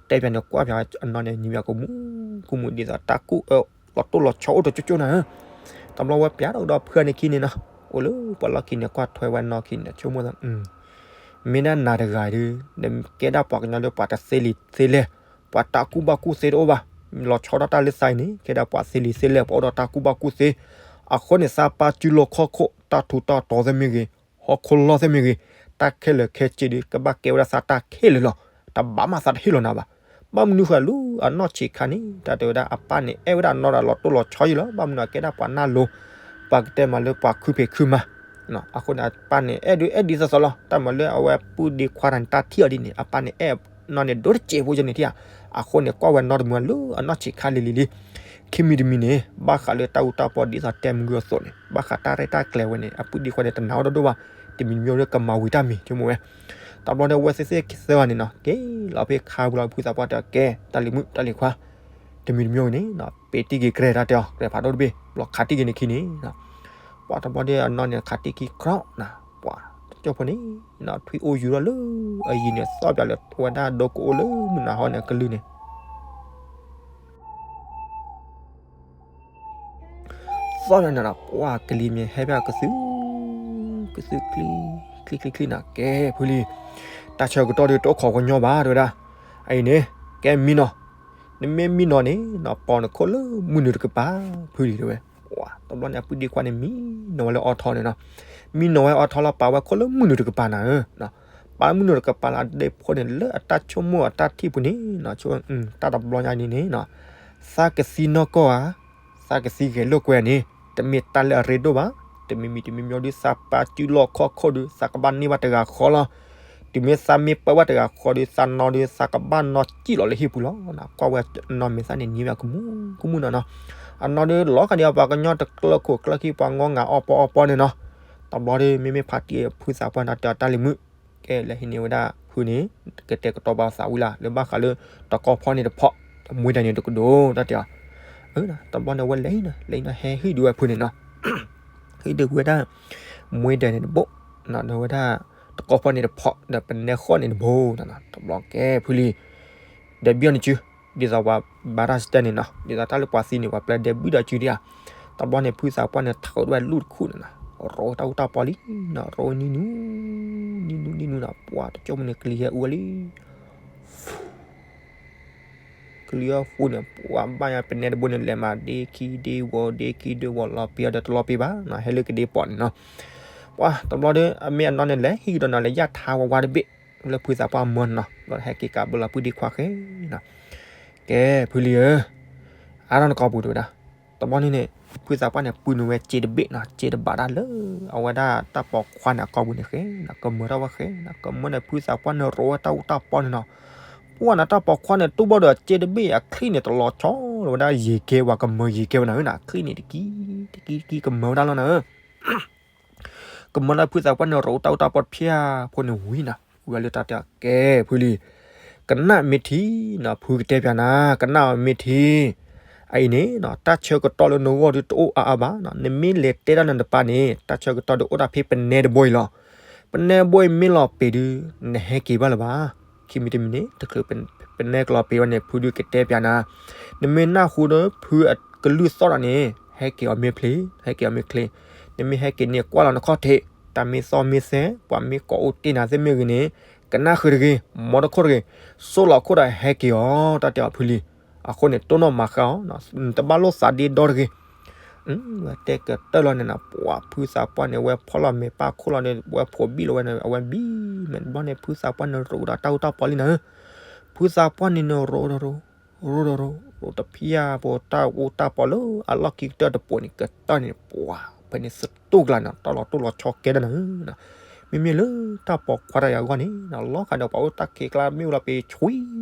တဲပၠးန့ၣ် ကွၢ်ပၠးအနီၢ်န့ၣ် နံၤပၠးကမူၣ်ကမူၣ်ဒ်သိးတၢ်ကူၣ်အၢ လီၤတိၢ်လီၤဆီအိၣ်တကၠိကၠိနၤဧၢ တဘျီဝဲပၠးထီၣ်ကဒီးဖုန့ၣ်ခံန့ၣ်နီၤ အိၣ်လၢပှၤလီၢ်ခံန့ၣ် ကွၢ်ထွဲဝဲနီၢ်ခံန့ၣ် ဆိကမိၣ်သး မ့ၢ်ဒၣ်နၤတဂၤဒီး နကဲဒၣ်ပှၤကညီလၢပှၤတသ့လံာ်သ့လဲၢ် ပှၤတၢ်ကူၣ်ဘၣ်ကူၣ်သ့တအိၣ်ဘၣ် လီၤဆီဒၣ်တၢ်လၢသးအံၤန့ၣ် ကဲဒၣ်ပှၤသ့လံာ်သ့လဲၢ် ပှၤအိၣ်ဒီးတၢ်ကူၣ်ဘၣ်ကူၣ်သ့ အဃိန့ၣ် သးပၢ်စုလီၢ်ခီၣ်ခိၣ် တၢ်ထူးတၢ်တီၤသ့ၣ်မ့ၢ်ဂ့ၤ ဟီၣ်ခိၣ်လီၢ်သ့ၣ်မ့ၢ်ဂ့ၤ တၢ်ခဲလၢာ်ခဲဆ့ဒီး ကဘၣ်ကဲဝဲဒၣ်သးတၢ်ခဲလၢာ်လီၤ တဘၣ်မးသးတဟ့ၣ်လီၤနၤဘၣ် ဘၣ်မနုၤဃိလၢအနီၢ်ဆံးခါန့ၣ် တၢ်တဲဝဲဒၣ်အပၢ်န့ၣ် အဲၣ်ဝဲဒၣ်အနီၢ်ဒီးလီၤတိၢ်လီၤဆီယံၤလီၤ ဘၣ်မနုၤအကဲဒၣ်ပှၤနၢ်လိၤ ပှၤကတဲမးလၢပှၤခုဖံးခုမၤ အဃိန့ၣ် အပၢ်န့ၣ် အဲၣ်ဒုးအဲၣ်ဒ်သိးသိးလီၤ တၢ်မၤလၢအဝဲပုၢ်ဒ့ခွါတဂၤန့ၣ် တၢ်ထံၣ်အီၤဒ်န့ၣ် အပၢ်န့ၣ် အဲၣ်နီၢ်န့ၣ်ဒိၣ်တစဲးဖိယဲန့ၣ်ထံၣ်ဧါ အဃိန့ၣ် ကွၢ်ဝဲနီၢ်တမုာ်လၢအနီၢ်ဆံးခါလံၤလံၤလံ ခံမံၤတမံၤန့ၣ် ဘၣ်ဃးလၢတၢ်အူတၢ်ပီဒ်သိးတဲမုၢ်ဂုၢ်အသိးန့ၣ် ဘၣ်ဃးတၢ်ရဲၣ်တၢ်ကျဲၤဝဲန့ၣ် အပုၢ်ဒ့ခွါန့ၣ် တနာ်အီၤဒိၣ်ဒိၣ်ဘၣ် တမံၤမံၤဒီးကမၤဝံၤတၢ်မံၤ ဆိကမိၣ်ဝဲ တဘျီန့ၣ် အဝဲသ့ၣ်သ့ၣ်သၢဂၤန့ၣ်နီၤ က့ၤလီၤဖဲခါပူၤလီၤ ဖုသးပှၢ်တဲကဲ တၢ်လံၤမုၣ်တၢ်လံၤခွါ တမံၤတမံၤန့ၣ် ပ့ၤတံၢ်က့ၤကြဲတၢ်တဲအီၤ ကြဲဖးဒိၣ်တဘ့ၣ် ဘျီခးတံၢ်က့ၤန့ၣ်ခံန့ၣ် ပှၤတဘျီဒီးအနီၢ်န့ၣ် ခးတံၢ်ခံကြီနၤ ပှၤတကၠိၢ်ဖိန့ၣ် ထွံၣ်အိၣ်ယူၤထီၣ်လၢအယံၤန့ၣ် သီၣ်ပၠးလၢအဝဲဒၣ်ဒိကအိၣ်လၢမုၢ်နၤဟီန့ၣ် အကလုၢ်န့ၣ် သီၣ်ပၠးန့ၣ်ဒီး ပှၤကလံၤမ့ၢ်ဟဲပၠးကသု ကသုချံ ချံချံချံနၤ ကဲဖုလံ တၢ်ဆၢကတီၢ်ဒီးတအိၣ်ခိးကညီဘၣ်တဲဝဲဒၣ် အအံၤန့ၣ် ကဲမံနီၤ နမ့ၢ်မံနီၤန့ၣ် ပီၢ်နခိၣ်လၢမုၢ်နုာ်တကပၤ ဖုလံတဲဝဲ တဘျီန့ၣ် အပုၢ်ဒ့ခွါန့ၣ် မံနီၤဝဲလၢအီထီန့ၣ်နီၤ မံနီၤဝဲအီထီလီၤ ပာ်ဝဲခိၣ်လၢမုၢ်နုာ်တကပၤနၤဧၢ ပာ်လၢမုၢ်နုာ်တကပၤလၢအဒဲဖိန့ၣ် လၢအတၢ်ဆိကမိၣ်အတၢ်ထံၣ်ပူၤန့ၣ် တၢ်တဘျီညါဒ်န့ၣ် သးကသံနီၢ်ကီၢ်ဧါ သးကသံဂဲၤလိာ်ကွဲန့ၣ် တမ့ၢ်တၢ်လၢအရ့ဒိၣ်ဘၣ် တမံၤမံၤတမံၤမံၤဒီး သးပၢ်စုလီၢ်ခီၣ်ခိၣ်ဒီး သးကဘၣ်န့ၢ်ဘၣ်တဂၤဃီလီၤ တုၤမ့ၢ်သးမ့ၢ်ပၢဘၣ်တဂၤဃီဒီး သးနီၤဒီး သးကဘၣ်နီၤစံၣ်လီၤလၢဟံၣ်ပူၤလီၤ ကွၢ်ဝဲနီၢ်မ့ၢ်သၣ်န့ၣ် နံၤဝဲကမူၣ်ကမူၣ်နီၤနီၤ အနီၢ်ဒုးလီၤဃာ်ဒံးအပှၤကညီတကျၢၢ်ခိၣ်ကျၢၢ်ခံ ပှၤငီၢ်ငါအီပီအီပီန့ၣ်နီၤ. တဘျီဒီး မ့မ့ၢ်ဖါတံၢ်ဖုသးပှၢ်န့ၣ် တဲအီၤတၢ်လံၤမုၣ်, ကဲလဲၤဟံးန့ၢ်ဝဲဒၣ်ဖုန့ၣ် ကတဲာ်ကတီၤဘၣ်သးဝံၤလၢ် လၢဘၣ်ဃးလၢ တကီဖီန့ၣ်တဖီ, တမှဲဒၣ်န့ၣ်တကဒိၣ် တၢ်တဲအီၤ. တဘျီန့ၣ် အဝဲလဲၤနီၤ လဲၤနီၤ ဟဲဟံးဒုးဝဲဖုန့ၣ်နီၤ. ဟံးဒုးဝဲဒၣ် မှဲဒၣ်န့ၣ်တဘိ, ဒီးဝဲဒၣ် တကီဖီန့ၣ်တဖီ ဒီးပနဲဃီၣ်န့ၣ်တဘိနီၤ. တဘျီကဲဖုလံ ဒဲးဘံၣ်အီၤန့ၣ်စု, ဒ်သိးပှၤဘါတၢ်စတၢၢ်န့ၣ်နီၤ, ဒ်သိးတၢ်လၢပှၤသံန့ၣ် ပှၤပျဲဒဲးဘံၣ်ဒီးစုဒံးဧါ. တဘျီန့ၣ် ဖုသးပှၢ်န့ၣ် ထုးဝဲဒၣ်လူၣ်တခူၣ်န့ၣ်နီၤ, ရိးဝဲတၢ်အူတၢ်ပီလံနီၤ, ရိးဝဲနံၤနူၤ, နံၤနူၤနံၤနူၤနီၤ, ပှၤတကၠိၢ်မုၢ်န့ၣ် ကလံၤဟဲအူဝဲလံ ကလံၤအီၣ်ဃူန့ၣ် ပှၤဘၣ်ညါပနဲတဘိန့ၣ် လဲၤမးဒ့ခံဒ့ဝီၤ ဒ့ခံဒ့ဝီၤ လီၤပံၤအီၤဒီးတလီၤပံၤဘၣ်နီၤ, ဟဲလၢကဒ့ပိာ်န့ၣ်နီၤ. ပှၤတဘျီဒီး အမ့ၢ်အနီၢ်န့ၣ် လဲၤဟံးကဒီးနီၤ လဲၤယၢ်ထါဝါဝါတဘ့ၣ် လၢဖုသးပှၢ်မၢန့ၣ်နီၤ, ဘျီဟဲက့ၤကးဘၢလီၤဖုဒ့ခွါဃဲနီၤ. ကဲဖုလံဧၢ, အါထီၣ်နကိာ်ပူၤတဝဲဒၣ်. တဘျီန့ၣ်န့ၣ် ဖုသးပှၢ်န့ၣ် ပုၢ်နုာ်ဝဲစ့တဘ့ၣ်နီၤ, စ့တဘးဒၣ်လၢ အဝဲဒၣ်တၢ်ပိာ်ခွါန့ၣ်အကိာ်ပူၤန့ၣ်ဃဲနီၤ, ကမၢထီၣ်ဝဲဃဲနီၤ, ကမၢန့ၣ် ဖုသးပှၢ်န့ၣ် ရိးဝဲတၢ်အူတၢ်ပီန့ၣ်နီၤ. ပှၢ်န့ၣ် တၢ်ပိာ်ခွါန့ၣ် တူၢ်ဘၣ်ဒီးစ့တဘ့ၣ် အချံၣ်န့ၣ် တလီၤဆီလီၤဝဲဒၣ်ယံၤကဲ ပှၤကမၢယံၤကဲဝဲနၤဧၢနီၤ, ချံၣ်န့ၣ်တကံ တကံတကံ ကမၢဝဲဒၣ်လီၤနၤဧၢ ကမၢလၢဖုသးပှၢ်န့ၣ် ရိးတၢ်အူတၢ်ပီတဖၣ်ဖိန့ၣ်ဝံၤနီၤ, ဝံၤလၢတၢ်တဲအီၤ ကဲဖုလံ, ကနၣ်မ့ၢ်ထံနီၤ, ဖုကတဲပျးနၤ, ကနၣ်အီၤမ့ၢ်ထံ, အအံၤန့ၣ်နီၤ တၢ်ဆၢကတီၢ်လၢနဂီၢ်ဒုးတအိၣ်အါအါဘၣ်နီၤ, နမ့ၢ်လဲၤတဲဒၣ်နတပၤန့ၣ် တၢ်ဆၢကတီၢ်ဒုးအိၣ်ဒၣ်ဖဲပနဲတဘိအံၤလီၤ. ပနဲဘိအံၤမ့ၢ်လီၤပံာ်ဒုး နဟဲက့ၤဘၣ်လၢၤဘၣ်. ခံမံၤတမံၤန့ၣ် တချုးပနဲကလီၤပံာ်ဝဲန့ၣ် ဖုဒုးကတဲပျးနၤ, နမ့ၢ်နၢ်ဟူဒီးဖုအကလုၢ်သီၣ်ဒီးန့ၣ် ဟဲက့ၤအီၤမ့ၢ်ဖျ့, ဟဲက့ၤအီၤမ့ၢ်ချ့, နမ့ၢ်ဟဲက့ၤန့ၣ် ကွၢ်လီၤနခီၣ်ထံး, တၢ်မ့ၢ်သီၣ်မ့ၢ်သဲ, ပှၤမ့ၢ်ကိးအိၣ်တ့ၢ်နၤသ့ၣ်မ့ၢ်ဂ့ၤန့ၣ်, ကနၣ်ဃုာ်တဂ့ၤ, မီတခိၣ်တဂ့ၤ, စိၣ်လီၤခိၣ်ဒီးဟဲက့ၤအီၤ, တၢ်တဲအီၤဖုလံ. အဃိန့ၣ် တိၢ်နီၣ်မၤဃါအီၤ, နတဘၣ်လိၣ်သးဒ့ဒီတဂ့ၤ ဝဲတဲကတၢၢ်လီၤန့ၣ်နီၤ, ပှၤဖုသးပှၢ်န့ၣ် အဝဲဖီၣ်လီၤမဲာ်ပၢ်ခိၣ်လီၤန့ၣ် အဝဲဖိးဘံၣ်လီၤဝဲန့ၣ် အဝဲဘံၣ်မဲာ်တဘျီန့ၣ် ဖုသးပှၢ်န့ၣ် ရိးဒီးတၢ်အူတၢ်ပီလံနၤဧၢ. ဖုသးပှၢ်န့ၣ်န့ၣ် ရိးဒီးရိး, ရိးဒီးရိး, ရိးတဖျၢၣ်ဖိတၢ်အူတၢ်ပီလၢအလီၢ်ခံကတၢၢ်တပိာ်န့ၣ် ကတၢၢ်န့ၣ် ပှၤဖဲန့ၣ်စတိၢ်ကျါန့ၣ် တၢ်လီၤတိၢ်လီၤဆီကဲဒၣ်နၤဧၢ. မ့မ့ၢ်လၢတၢ်ပိာ်ခွါတဂၤအဂီၢ်န့ၣ် လီၤဃာ်ဒီးပှၤအိၣ်တၢ်ခံးကျါမ့ၢ်ဝဲလီၤပံာ်ဆွံ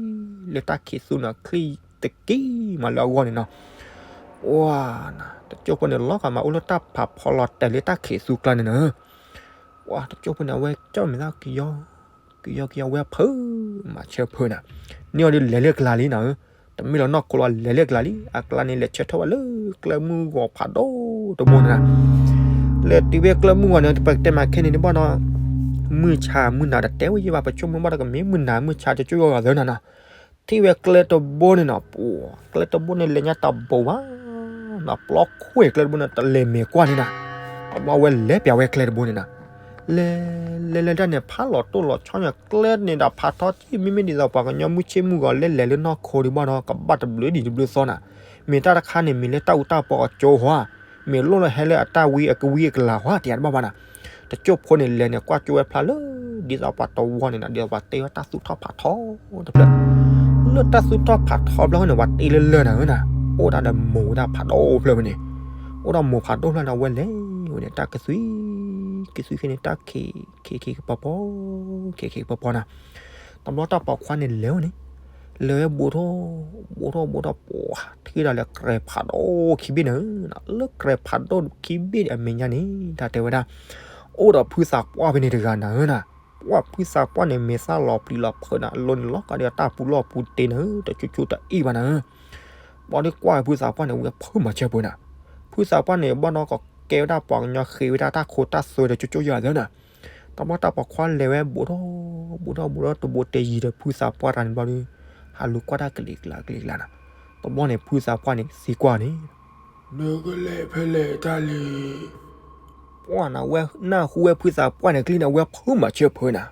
လၢတၢ်ခံးသူန့ၣ် ချံၣ်တကံမးလၢအဂီၢ်န့ၣ်နီၤ. ပှၤနၤ တကၠိၢ်ဖိန့ၣ် လီၤဃာ်မးအိၣ်လၢတၢ်ဖးဖီလီၤတဲာ်လၢတၢ်ခံးသူကျါန့ၣ်နၤ. ပှၤတကၠိၢ်ဖိန့ၣ် အဝဲကၠီၣ်မဲာ်သၣ်ကယီ ကယီကယီဝဲဖုးမၤဆၢဖုးနၤ. န့ၣ်အီၤဒုးလဲၤလၢကျါလံနၤဧၢ. တမ့ၢ်လီၤနီၢ်ခိလီၤ လဲၤလၢကျါလံ. အကျါန့ၣ် လဲၤဆၢထၢၣ်ဝဲလၢကျဲမုၢ်ဂီၤဖးဒိၣ်တဘိန့ၣ်နၤ. လဲၤတုၤဖဲကျဲမုၢ်ဂီၤန့ၣ် ပကတဲမးခဲန့ၣ်တဘၣ်ဒီး မုၢ်ဆါမုၢ်နၤတတဲဝဲယဲဘၣ် ပဆိကမိၣ်ဘၣ်ဒီးကမ့ၢ်မုၢ်နၤမုၢ်ဆါတကၠိၢ်ယီၤဂၤသၢနၤနီၤ. ထံၣ်ဝဲကျဲတဘိန့ၣ်နီၤ ပှၤ ကျဲတဘိန့ၣ် လဲၤညါတဘိဘၣ် နီၤ ပျီခွဲးကျဲတဘိန့ၣ် တလဲၤမဲာ်ကွၢ်န့ၣ်နၤ. တဘျီဝဲလဲၤပျးဝဲကျဲတဘိန့ၣ်နၤ. လဲၤ လဲၤလဲၤတၢ်န့ၣ် ဖးလီၤတိၢ်လီၤဆီန့ၣ် ကျဲန့ၣ်ဒီးဖးထီကံၢ် မ့မ့ၢ်ဒ်သိးပှၤကညီမုၢ်ဆ့ၣ်မုၢ်ဂီၤ လဲၤလဲၤလၢနီၢ်ခိဒံးဘၣ်ဒီး ကဘၣ်တဘျုးဒံးတဘျုးသီနၤ. မ့ၢ်တၢ်တခါန့ၣ် မ့ၢ်လၢတၢ်အူတၢ်ပီအကၠိဟီဧါ, မ့ၢ်လိၣ်လၢဟဲလၢအတၢ်ဝံအကဝံအကလၤဟီဧါ တယၤတဘၣ်ဘၣ်နၤ. တကၠိၢ်ဖိန့ၣ် လဲၤန့ၣ် ကွၢ်ကၠိဝဲဖျါလၢ ဒ်သိးပှၤတဝီန့ၣ်နၤ ဒ်သိးပှၤတ့ဝဲတၢ်သူၣ်ထီၣ်ဖးထီတဖျၢၣ်. လၢတၢ်သူၣ်ထီၣ်ဖးထီဖျၢၣ်န့ၣ် ပှၤတ့လၢလၢၢ်နၤဧၢနၤ, အိၣ်ဒၣ်ဒီးမိၤဝဲဒၣ်ဖးဒိၣ်ဖျၢၣ်ဝဲန့ၣ်. အိၣ်ဒီးမိၤဖးဒိၣ်ဖျၢၣ်န့ၣ် အဝဲလဲၤဝဲန့ၣ် တၢ်ကသွံ ကသွံခဲန့ၣ် တၢ်ခံး ခံးခံးကပီၤပီၤ ခံးခံးကပီၤပီၤနၤ. တဘျီတၢ်ပိာ်ခွါန့ၣ်လဲၤဝဲန့ၣ် လဲၤဝဲဘူးထီၣ် ဘူးထီၣ်ဘူးထီၣ် ပှၤထံၣ်ဒၣ်လၢကြဲးဖးဒိၣ်ခံဘ့ၣ်န့ၣ်, လၢကြဲးဖးဒိၣ်ခံဘ့ၣ်အမဲာ်ညါန့ၣ် တၢ်တဲဝဲဒၣ် အိၣ်ဒီးဖုသးပှၢ်ဖဲန့ၣ်တဂၤနၤဧၢနၤ. ပှၤဖုသးပှၢ်န့ၣ် မဲာ်သၣ်လီၤပျံၤလီၤဖုးနၤ အလိၤန့ၣ်လီၤကးဒီးတၢ်ပူၤလီၢ်ပူၤတ့နၤဧၢ တကၠိကၠိတအံၣ်ဘၣ်နၤဧၢ. ဘျီဒ်ကွၢ်ဖုသးပှၢ်န့ၣ် ဝဲဖုးမၤစၢၤပှၤနၤ. ဖုသးပှၢ်န့ၣ် ဘၣ်နီၢ်ကီၢ်ကဲဝဲဒၣ်ပှၤကညီဃ့ဝဲဒၣ်တၢ်ခိတၢ်သွဲဒီးကၠိကၠိယၤသၢနၤ. တဘျီတၢ်ပိာ်ခွါလဲၤဝဲဘူးထီၣ် ဘူးထီၣ်ဘူးထီၣ် တဘိတယံၤဒီးဖုသးပှၢ်တဂၤန့ၣ်ဘျီဒီး ဟးလူၤကွၢ်တၢ်ကလံၤကျါကလံၤကျါနၤ. တဘျီန့ၣ် ဖုသးပှၢ်န့ၣ် သံကွၢ်န့ၣ် နကလဲၤဖဲလဲၣ်တၢ်လံၤ ပှၢ်နၤ ဝဲနၢ်ဟူဝဲဖုသးပှၢ်န့ၣ်ကျံန့ၣ် အဝဲဖုးမၤစၢၤဖုးနၤ.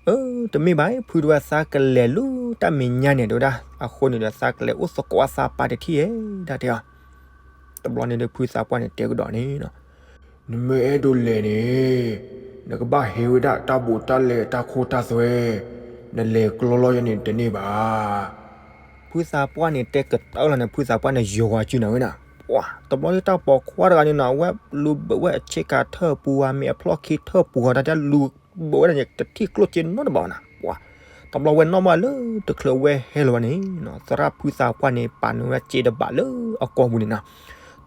အၢ တမ့ၢ်ဘၣ် ဖုတဝဲသးကလဲၤလၢတၢ်မဲာ်ညါန့ၣ် တဲဝဲဒၣ် အဃိန့ၣ်ဒီးသးကလဲၤအိၣ်သကိးအသးပာ်တထံၣ်ဧါ တၢ်တဲအီၤ. တဘျီန့ၣ်ဒီးဖုသးပှၢ်န့ၣ်တဲကဒီးန့ၣ် နမ့ၢ်အဲၣ်ဒိးလဲၤန့ၣ် နကဘၣ်ဟ့ၣ်ဝဲဒၣ်တၢ်ဘူးတၢ်လဲတၢ်ခိတၢ်သွဲ, နလဲၤကျီလီၤယၤန့ၣ်တန့ၢ်ဘၣ်. ဖုသးပှၢ်န့ၣ်တဲကတၢၢ်လီၤန့ၣ် ဖုသးပှၢ်န့ၣ်ယီၤဝဲစုနၤဝဲနၤ. ပှၤ တဘျီဒ်တၢ်ပိာ်ခွါတဂၤန့ၣ်နၤ အဝဲလူၤဘၢဝဲအဆ့ကၤထၢၣ်ပူၤဧါ မ့ၢ်အဖျီၣ်ခံထၢၣ်ပူၤဧါ တၢ်တဲလူၤဘၢဝဲဒၣ်န့ၣ် တထံၣ်ကျိၣ်စ့နီတဘၣ်နၤ. ပှၤ တဘျီဝဲနီၣ်ဘၣ်လၢတချုးဝဲဟဲလီၤဝဲန့ၣ် သရၣ်ဖုသးပှၢ်န့ၣ် ပာ်နုာ်ဝဲစ့တဘးလၢအကိာ်ပူၤန့ၣ်နၤ.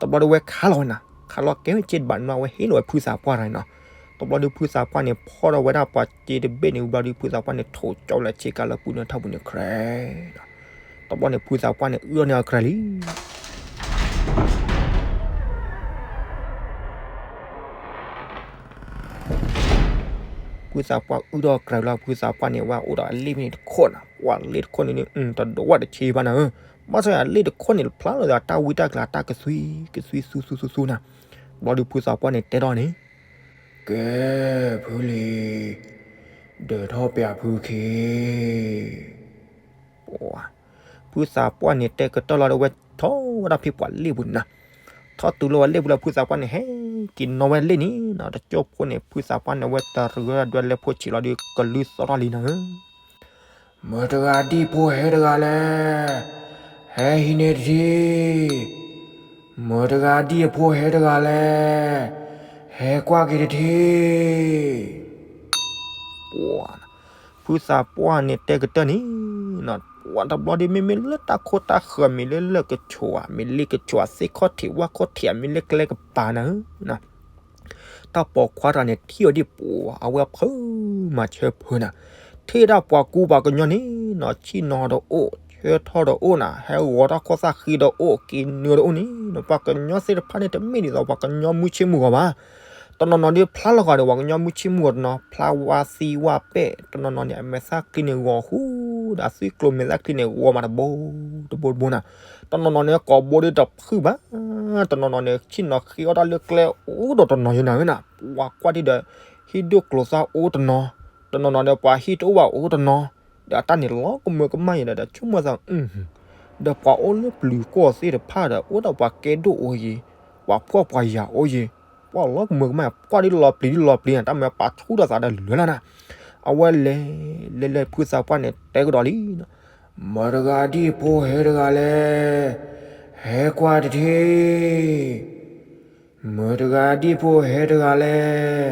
တဘျီဒီးဝဲခးလီၤဝဲနၤ, ခးလီၤကဲဝဲစ့တဘၣ်န့ၣ် အဝဲဟ့ၣ်လီၤဝဲဖုသးပှၢ်တဂၤန့ၣ်နီၤ. တဘျီဒီးဖုသးပှၢ်န့ၣ် ဖီၣ်ဒီးဝဲဒၣ်ပှၤစ့တဘ့ၣ်န့ၣ် ဘျီဒီးဖုသးပှၢ်န့ၣ် ထိၣ်ကၠီလၢဆ့ကၤလၢပူၤန့ၣ်ထီၣ်ပူၤန့ၣ်ခြဲး တဘျီန့ၣ် ဖုသးပှၢ်န့ၣ် အုၣ်ထီၣ်န့ၢ်အကြၢးလံ. ဖုသးပှၢ်အုၣ်ထီၣ်အကြၢးလီၤ ဖုသးပှၢ်န့ၣ် ဝဲအိၣ်ဒီးအလ့ၣ်ဖဲန့ၣ်တခိၣ်နီၤ, ပှၤလ့ၣ်တခိၣ်န့ၣ်န့ၣ် တဒိးဝဲတဆံဘၣ်နၤဧၢ, ဘၣ်ဆၣ်အလ့ၣ်တခိၣ်န့ၣ် ဖျါလီၤဒီးတၢ်ဝံတၢ်ကျါတၢ်ကသွံ ကသွံသူသူသူသူနၤ. ဘျီဒီးဖုသးပှၢ်န့ၣ်တဲထီၣ်န့ၣ် ကဲ ဖုလံၤ, ဒၢးထီၣ်ပၠးဖုခံ ဖုသးပှၢ်န့ၣ်တဲကတၢၢ်လီၤဒီးဝဲထီၣ်ဝဲဒၣ်ဖဲပှၤလ့ၣ်ပူၤန့ၣ်နီၤ. ထီၣ်တုၤလၢပှၤလ့ၣ်ပူၤလၢဖုသးပှၢ်န့ၣ် ဟဲက့ၤနီၣ်ဝဲလ့ၣ်န့ၣ်နီၤ, တကၠိၢ်ဖိန့ၣ် ဖုသးပှၢ်န့ၣ် အဝဲတရံးဒွဲလဲၤဖိဆံးလီၤဒီးကလုၢ်သီၣ်ထီၣ်လံနၤဧၢ. မတၤတဂၤဒ်ဖိဟဲတဂၤလဲၣ်, ဟဲဟံးန့ၢ်တထံၣ်. မတၤတဂၤဒ်အဖိဟဲတဂၤလဲၣ်, ဟဲကွၢ်က့ၤတထံၣ်. ဖုသးပှၢ်န့ၣ်တဲကတၢၢ်န့ၣ်, ပှၤတဘျီဒီးမ့မ့ၢ်လၢတၢ်ခိတၢ်ဃၢၤ မ့ၢ်လၢလၢၢ်ကဆိးဧါ, မ့ၢ်လ့ၣ်ကဆိးဧါ, သ့ၣ်ခီၣ်ထံးဝၣ်ခီၣ်ထံးဧါ, မ့ၢ်လၢကျဲကပၤနၤဧၢ တၢ်ပိာ်ခွါတဂၤန့ၣ် ထံၣ်အီၤဒံးပူၤ အဝဲဖုးမၤဆၢဖုးနၤ, ထံၣ်ဒၣ်ပှၤကူပှၤကညီန့ၣ်နီၤ, ဆ့ၣ်နီၤတအိၣ်, ဆၢထီၣ်တအိၣ်နၤ, ဟဲဂီၤတၢ်ခိၣ်သၣ်ဃံတအိၣ်, က့ၤနုာ်တအိၣ်န့ၣ်နီၤ, ပှၤကညီသ့ၣ်တဖၣ်န့ၣ် တမ့ၢ်ဒ်သိးပှၤကညီမုၢ်ဆ့ၣ်မုၢ်ဂီၤဘၣ်. တနီၤနီၤဒ်ဖျါလီၤဂာ်ဒီး ပှၤကညီမုၢ်ဆ့ၣ်မုၢ်ဂီၤတနီၤ, ဖျါဝါသံဝါပဲၣ်, တနီၤနီၤန့ၣ် အမဲာ်သၣ်ချံန့ၣ်ဂီၤဃူဒီး အသွံၣ်ကျိၤမဲာ်သၣ်ချံန့ၣ် ဂီၤမးတဘိတဘိတဘိနၤ, တနီၤနီၤန့ၣ် ကိာ်ဘိဒ်တဖုၣ်ဘၣ်, တနီၤနီၤန့ၣ် ဆ့ၣ်နီၤဃံအီၣ်တၢ်လၢကျဲအိၣ်ဒီးတနီၤယဲနၤဧၢနၤ, ပှၤကွၢ်ဒံးဒီး ဟံၣ်ဒိၣ်ကျိၤသၣ်အိၣ်တနီၤ, တနီၤနီၤန့ၣ် ပှၤဟံၣ်တအိၣ်ဘၣ်အိၣ်တနီၤ, ဒီးအတၢ်န့ၣ်လီၤကမၢကမၣ်ယဲဒီး ဒီးဆိကမိၣ်သး ဒီးပှၤအိၣ်လၢပျုၤကီၢ်သ့ၣ်တဖၣ်ဒီး အိၣ်ဒီးပှၤကဲဒိၣ်အိၣ်ယံၤ, ပှၤဖှီၣ်ပှၤယာ်အိၣ်ယံၤ, ပှၤလီၤကမၢကမၣ် ပှၤဒ်လီၤပျံၤဒ်လီၤပျံၤနၤ, တၢ်မၤပာ်ဆူၣ်ထီၣ်သးဒီးလၢာ်လီၤနၤ, အဝဲလဲၤလဲၤလဲၤ ဖုသးပှၢ်န့ၣ် တဲကဒီးလံ မတၤတဂၤဒ်ဖိဟဲတဂၤလဲၣ်, ဟဲကွၢ်တထံၣ်. မတၤတဂၤဒ်ဖိဟဲတဂၤလဲၣ်,